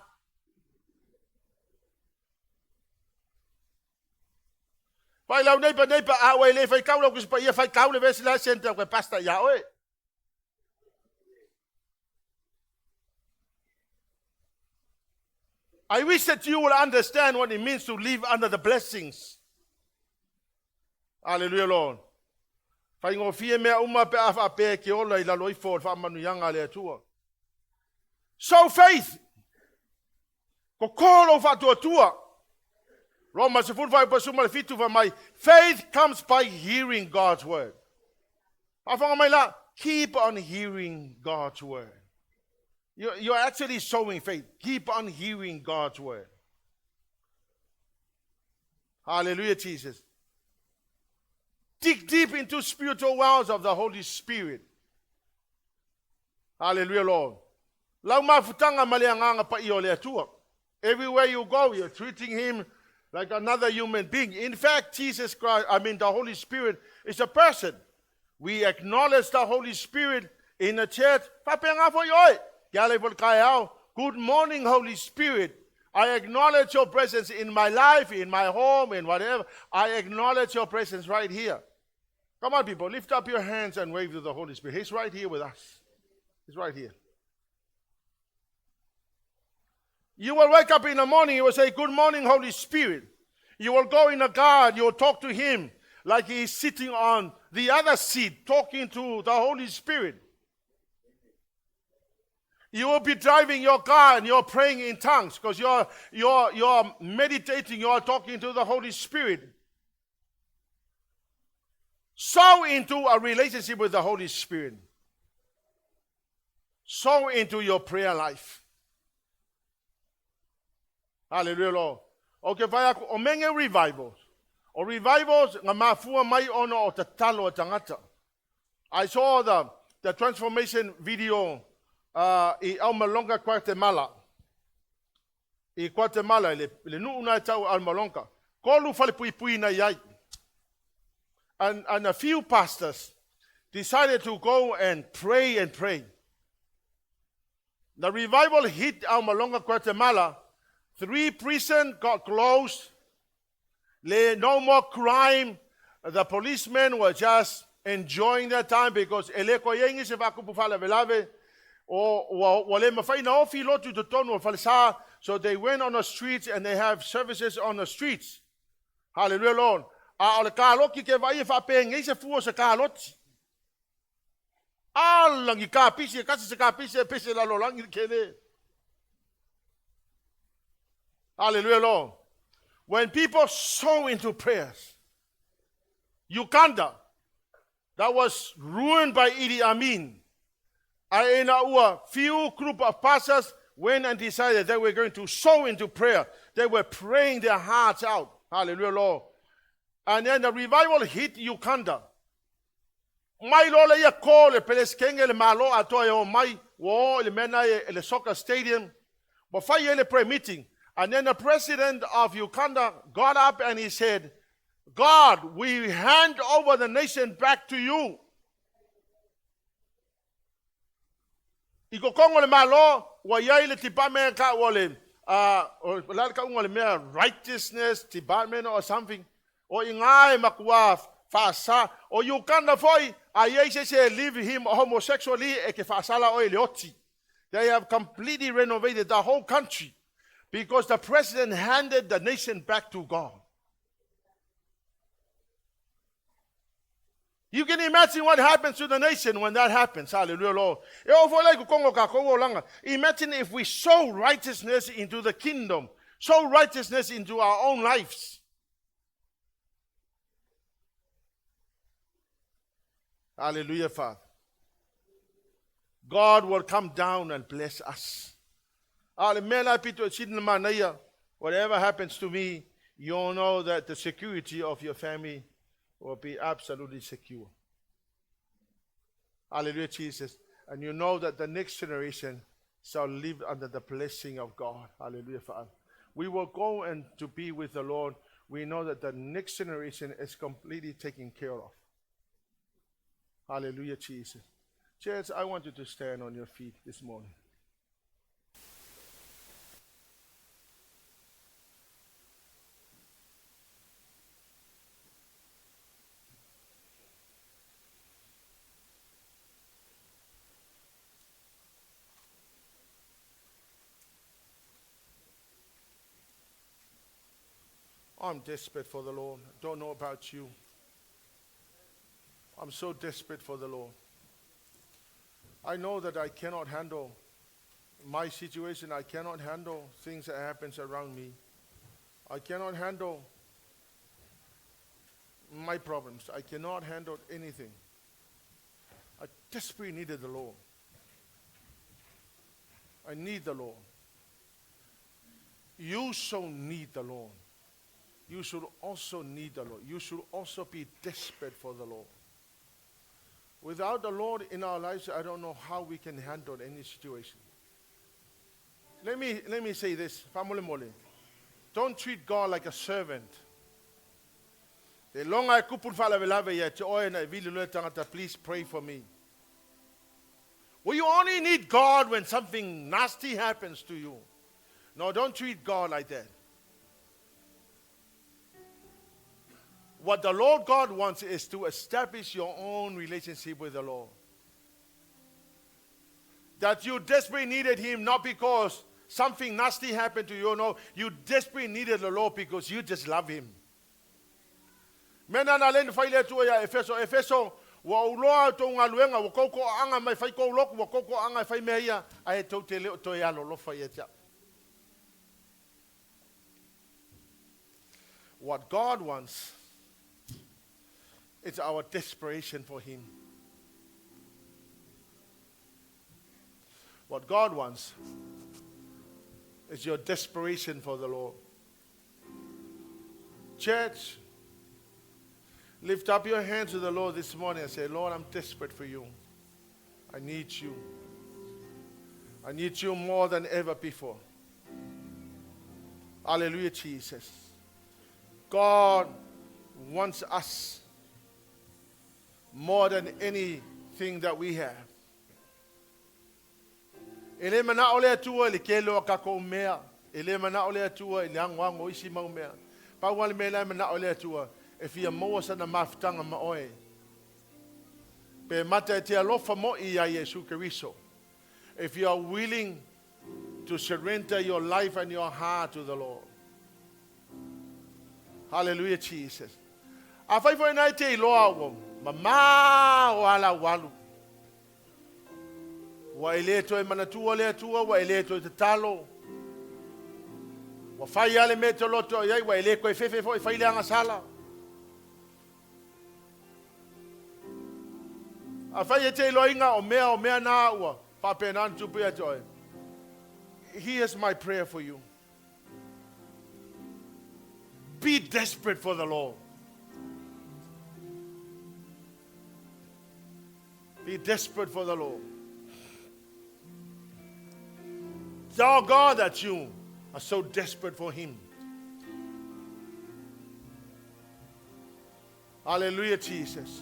Fai lau neighbor, neighbor, a ua e le faitau lau Tusi Paia, faitau le verse la e send atu e pastor ia oe. I wish that you will understand what it means to live under the blessings. Hallelujah, Lord. Faigofie mea uma pe a faapea e ke ola i lalo ifo o le faamanuiaga a le Atua. So faith. Koko lou faatuatua. Roma 10 fuaiupu 17 fai mai, faith comes by hearing God's word. Faafofoga mai la, keep on hearing God's word. You're actually sowing faith. Keep on hearing God's word. Hallelujah, Jesus. Dig deep into spiritual wells of the Holy Spirit. Hallelujah, Lord. Lau mafutanga ma le agaga paia o le Atua. Everywhere you go, you're treating him like another human being. In fact, Jesus Christ, I mean, the Holy Spirit is a person. We acknowledge the Holy Spirit in the church. Faapena foi oe. Ke ala i fo le taeao. Good morning, Holy Spirit. I acknowledge your presence in my life, in my home, in whatever. I acknowledge your presence right here. Come on, people, lift up your hands and wave to the Holy Spirit. He's right here with us. He's right here. You will wake up in the morning, you will say, "Good morning, Holy Spirit." You will go in a car, you will talk to him like he's sitting on the other seat, talking to the Holy Spirit. You will be driving your car and you're praying in tongues because you're meditating, you're talking to the Holy Spirit. Sow into a relationship with the Holy Spirit. Sow into your prayer life. Hallelujah, Lord. Okay, vai aku, o menge revivals. O revivals, nga mafua mai ona o tatalo a tangata. I saw the transformation video i Almolonga, Guatemala. I Guatemala, le nuu na e tau Almolonga. Kolu fale pui pui na iai. And a few pastors decided to go and pray and pray. The revival hit Almolonga, Guatemala. Three prisons got closed. No more crime. The policemen were just enjoying their time because ele ko yengi se vakupu faalavelave o ua le mafai na ofi lotu totonu o falesa. So they went on the streets and they have services on the streets. Hallelujah, Lord. A o le kaloki ke vai e whaapengei se fua se kaloti. Alangi ka pisi, kasi se ka pisi, pisi la lolangi ke le. Hallelujah, Lord. When people sow into prayers, Uganda, that was ruined by Idi Amin, ae ua few group of pastors went and decided they were going to sow into prayer. They were praying their hearts out. Hallelujah, Lord. And then the revival hit Uganda. Mai lola ia ko le peleskenge le malo atoa e o mai, o le mena e le soccer stadium. Wa fai e le prayer meeting. And then the president of Uganda got up and he said, "God, we hand over the nation back to you." I kokongo le malo, ua iai le department ka ua le, o la ka unga le mea righteousness department or something. O i ngā e makua whaasa. O Uganda foi, a iai se se live him homosexually e ke whaasala o e le oti. They have completely renovated the whole country because the president handed the nation back to God. You can imagine what happens to the nation when that happens. Hallelujah, Lord. E o fo lai ko kongo ka ko langa. Imagine if we sow righteousness into the kingdom, sow righteousness into our own lives. Hallelujah, Father. God will come down and bless us. Whatever happens to me, you'll know that the security of your family will be absolutely secure. Hallelujah, Jesus. And you know that the next generation shall live under the blessing of God. Hallelujah, Father. We will go and to be with the Lord. We know that the next generation is completely taken care of. Hallelujah, Jesus. Church, I want you to stand on your feet this morning. I'm desperate for the Lord. I don't know about you. I'm so desperate for the Lord. I know that I cannot handle My situation, I cannot handle things that happens around me. I cannot handle my problems. I cannot handle anything. I desperately needed the Lord. I need the Lord. You so need the Lord. You should also need the Lord. You should also be desperate for the Lord. Without the Lord in our lives, I don't know how we can handle any situation. Let me say this, faamolemole. Don't treat God like a servant. Te longa e kupu faalavelave ia te oe na e vili loe tangata, please pray for me. Well, you only need God when something nasty happens to you. No, don't treat God like that. What the Lord God wants is to establish your own relationship with the Lord. That you desperately needed Him not because something nasty happened to you. No, you desperately needed the Lord because you just love Him. Mena na le fai le tua ia Efeso, Efeso, ua uloa tou galuega, ua koko anga mai fai kou loku, ua koko anga fai mea ia, ae tou te le o toe alolofa ia te au. What God wants is our desperation for Him. What God wants is your desperation for the Lord. Church, lift up your hands to the Lord this morning and say, Lord, I'm desperate for you. I need you. I need you more than ever before. Hallelujah, Jesus. God wants us more than anything that we have. E le manao le Atua i le kele o kakou mea. E le manao le Atua i le agoago o isi mau mea. Pau lava le mea la e manao le Atua, e fia maua sana mafutaga ma oe. Pe mata e te alofa mo'i ia Iesu Keriso. If you are willing to surrender your life and your heart to the Lord. Hallelujah, Jesus. Afai foi nai te iloa ua mamā o ala walu. Ua e le toe manatua le Atua, ua e le toe tatalo. Ua fai ale me te loto i ai, ua e le koe fefe foi fai le agasala. Afai e te iloaina o mea nā ua, faapena ona tupu ia te oe. Here's my prayer for you. Be desperate for the Lord. Be desperate for the Lord. Tell God that you are so desperate for Him. Hallelujah, Jesus.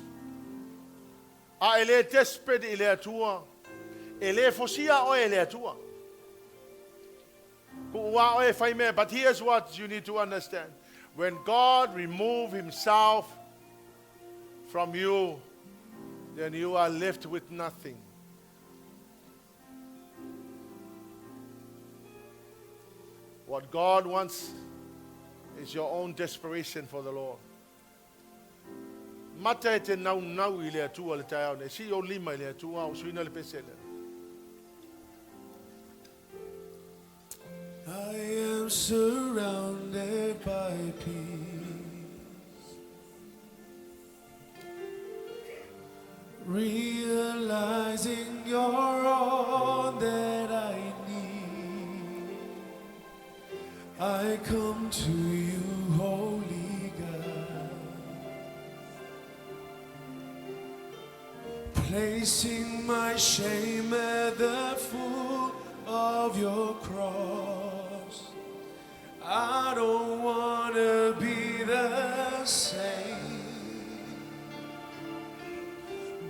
A e le desperate i le Atua. E le fosia oe e le Atua. Ku ua oe fai mea. But here's what you need to understand. When God remove Himself from you, then you are left with nothing. What God wants is your own desperation for the Lord. Mata e te nau nau i le Atua le taeao nei. Si o lima i le Atua o suina le pesele. I am surrounded by peace, realizing you're all that I need. I come to you, holy God, placing my shame at the foot of your cross. I don't wanna be the same.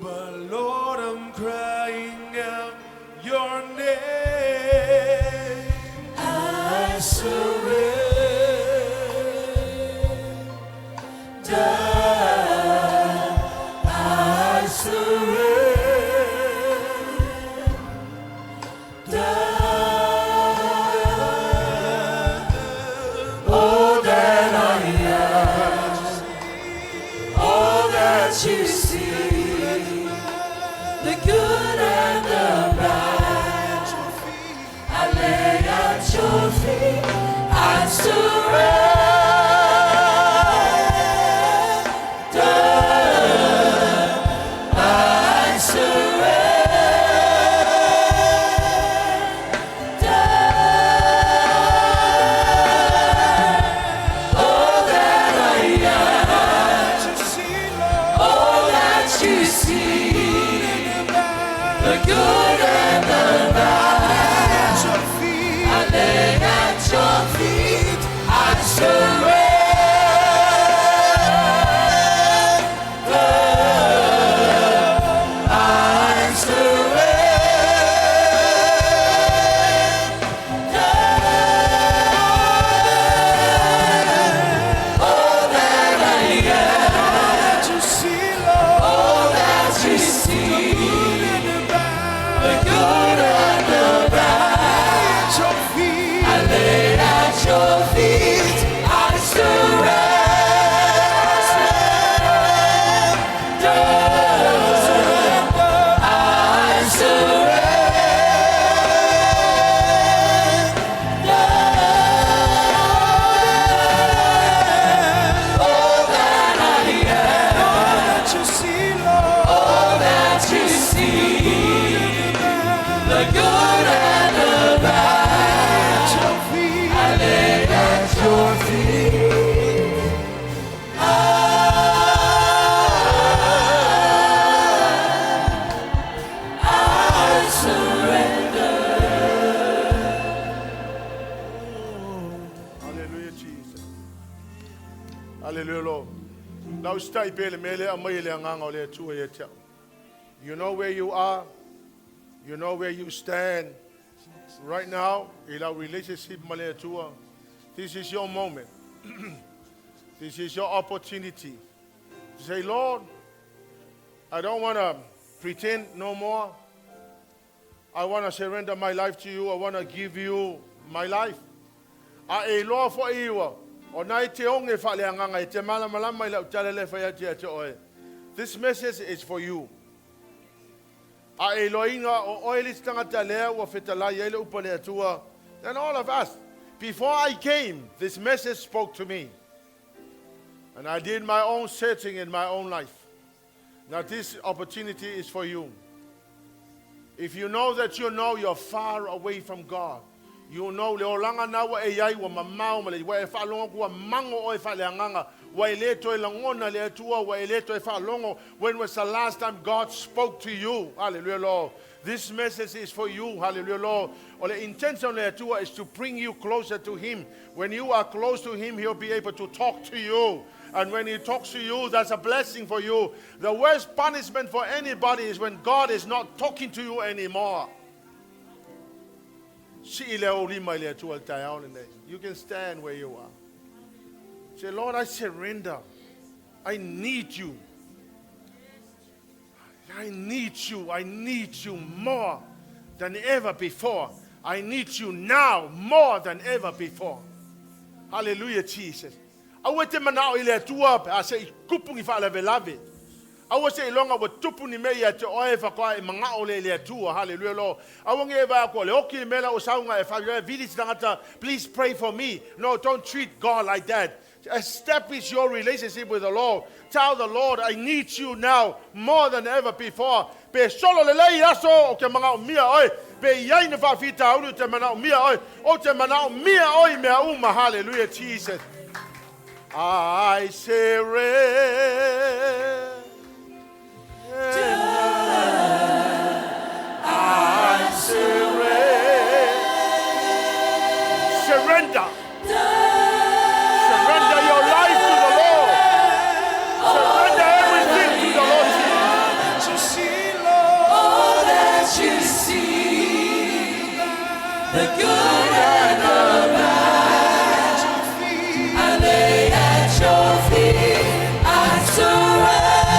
But Lord, I'm crying out your name. I surrender. I surrender. All that I am, all that you see, the good and the bad, I surrender. All that I am, all that you see, the good and the bad, I lay at your feet. I surrender. I surrender. All that I am, all that you see, the good and the bad, I lay at your feet. I surrender. I surrender. All that I am, all that you see, the good and the bad, I lay at your feet. I surrender. Hallelujah, Jesus. Hallelujah, Lord. Lau stai pele mele a mai le anganga o le atua ia te au. You know where you are. You know where you stand. Right now, in our relationship ma le atua, this is your moment. This is your opportunity to say, Lord, I don't want to pretend no more. I want to surrender my life to you. I want to give you my life. A e loa fo iwa, o nai te onge wha le anganga, i te malamalama i lau tala le whai ati ati oe. This message is for you. A e loinga o oe le tangata lea ua fetalai ai le upa le atua. Then all of us, before I came, this message spoke to me. And I did my own searching in my own life. Now this opportunity is for you. If you know that you know you're far away from God, you know le olanga na wa e iai wa mamao ma le wa e whaalongo kua mango o e wha le anganga, wa e le toe langona le atua, wa e le toe whaalongo. When was the last time God spoke to you? Hallelujah, Lord. This message is for you. Hallelujah, Lord. O le intention le atua is to bring you closer to Him. When you are close to Him, He'll be able to talk to you. And when He talks to you, that's a blessing for you. The worst punishment for anybody is when God is not talking to you anymore. You can stand where you are. Say, Lord, I surrender. I need you. I need you. I need you more than ever before. I need you now more than ever before. Hallelujah, Jesus. Aua te manao i le atua pe a se i kupu ni whaalavelave. Aua se i longa wa tupu ni mea ia te oe whakoa e mangao le le atua. Hallelujah, Lord. Aua nge e vaa ko le oki mela o saunga e wharia vili tangata. Please pray for me. No, don't treat God like that. Establish your relationship with the Lord. Tell the Lord, I need you now more than ever before. Pe solo le lei aso o ke mangao mia oi. Pe iai na whaafita uru te manao mia oi. O te manao mia oi mea uma. Hallelujah, Jesus. I surrender. I surrender. Surrender. Surrender your life to the Lord. Surrender everything to the Lord Jesus. All that you see, the good and the bad, I lay at your feet. I surrender.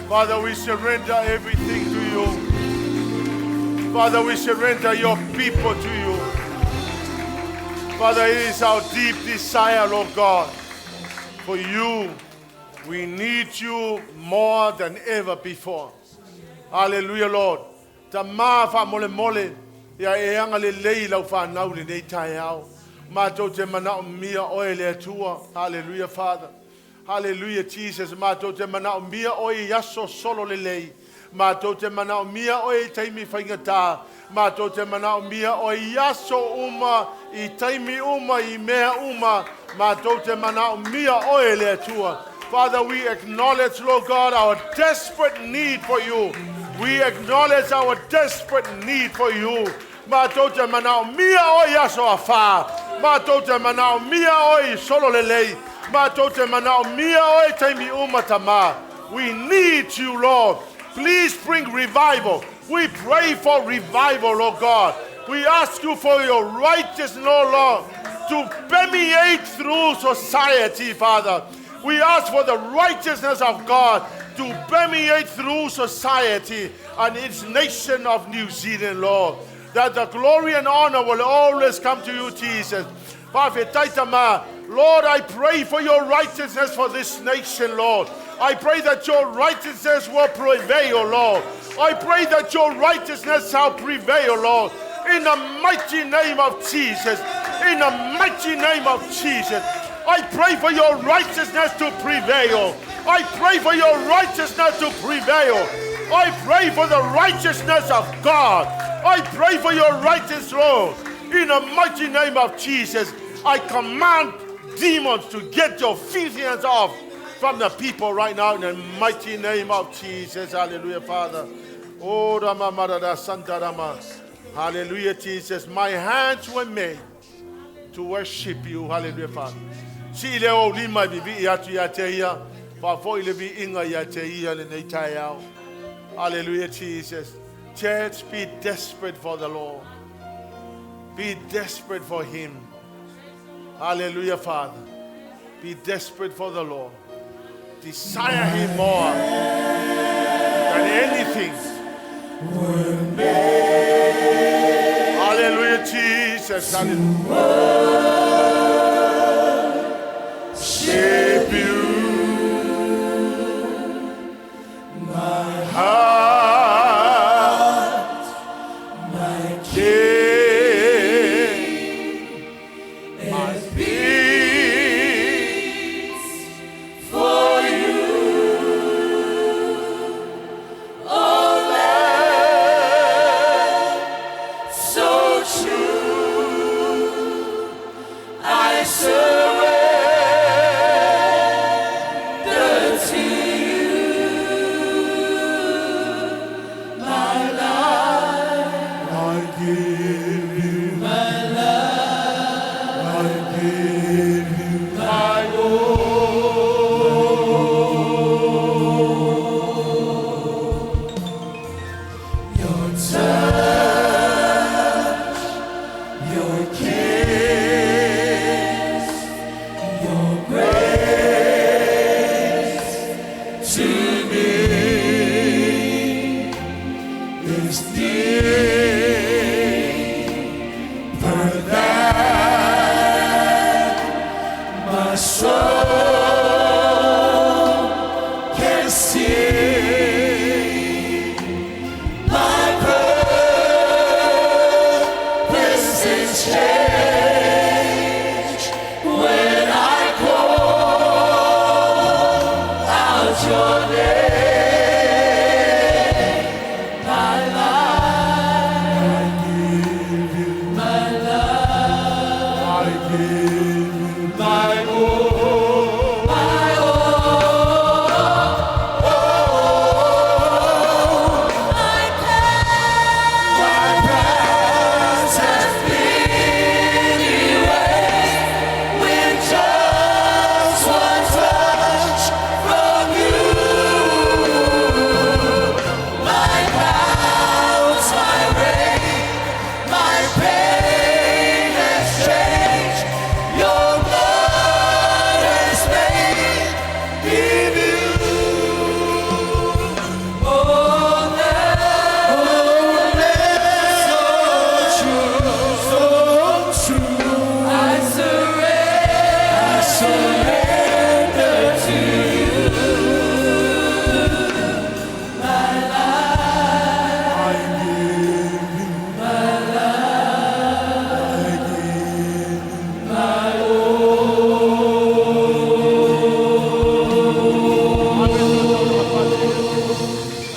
Father, we surrender everything to you. Father, we surrender your people to you. Father, it is our deep desire, Lord God, for you. We need you more than ever before. Hallelujah, Lord. Tama fa mole mole ia e anga le lei lau whanau le nei tai au. Mātou te mana o mia oe le atua. Hallelujah, Father. Hallelujah, Jesus. Mātou te mana o mia oe iaso solo le lei. Mātou te mana o mia oe i taimi whaingata. Mātou te mana o mia oe iaso uma, i taimi uma, i mea uma. Mātou te mana o mia oe le atua. Father, we acknowledge, Lord God, our desperate need for you. We acknowledge our desperate need for you. Mātou te mana o mia oe aso a whā. Mātou te mana o mia oe solo le lei. Mātou te mana o mia oe taimi uma tama. We need you, Lord. Please bring revival. We pray for revival, Lord God. We ask you for your righteousness, Lord, to permeate through society, Father. We ask for the righteousness of God to permeate through society and its nation of New Zealand, Lord. That the glory and honor will always come to you, Jesus. Lord, I pray for your righteousness for this nation, Lord. I pray that your righteousness will prevail, Lord. I pray that your righteousness shall prevail, Lord. In the mighty name of Jesus. In the mighty name of Jesus. I pray for your righteousness to prevail. I pray for your righteousness to prevail. I pray for the righteousness of God. I pray for your righteous Lord. In the mighty name of Jesus, I command demons to get your filthy hands off from the people right now in the mighty name of Jesus. Hallelujah, Father. Oh, Rama Marada Santa Rama. Hallelujah, Jesus. My hands were made to worship you. Hallelujah, Father. Si le o lima vivi i atu ia te ia, fa fo i le vi inga ia te ia le nei tai au. Hallelujah, Jesus. Church, be desperate for the Lord. Be desperate for Him. Hallelujah, Father. Be desperate for the Lord. Desire Him more than anything. Hallelujah, Jesus. Hallelujah. Worship you. My heart, my King, my Beats for you, oh Lamb, so true.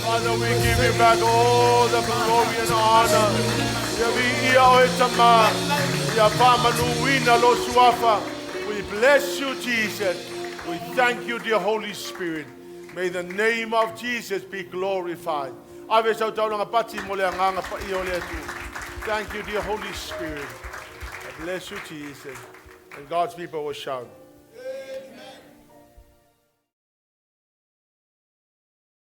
Father, we give you back all the glory and honor. Ia viia oe Tama. Ia faamanuina lou suafa. We bless you, Jesus. We thank you, dear Holy Spirit. May the name of Jesus be glorified. Ave sau taulaga pati mo le agaga paia o le Atua. Thank you, dear Holy Spirit. I bless you, Jesus. And God's people will shout.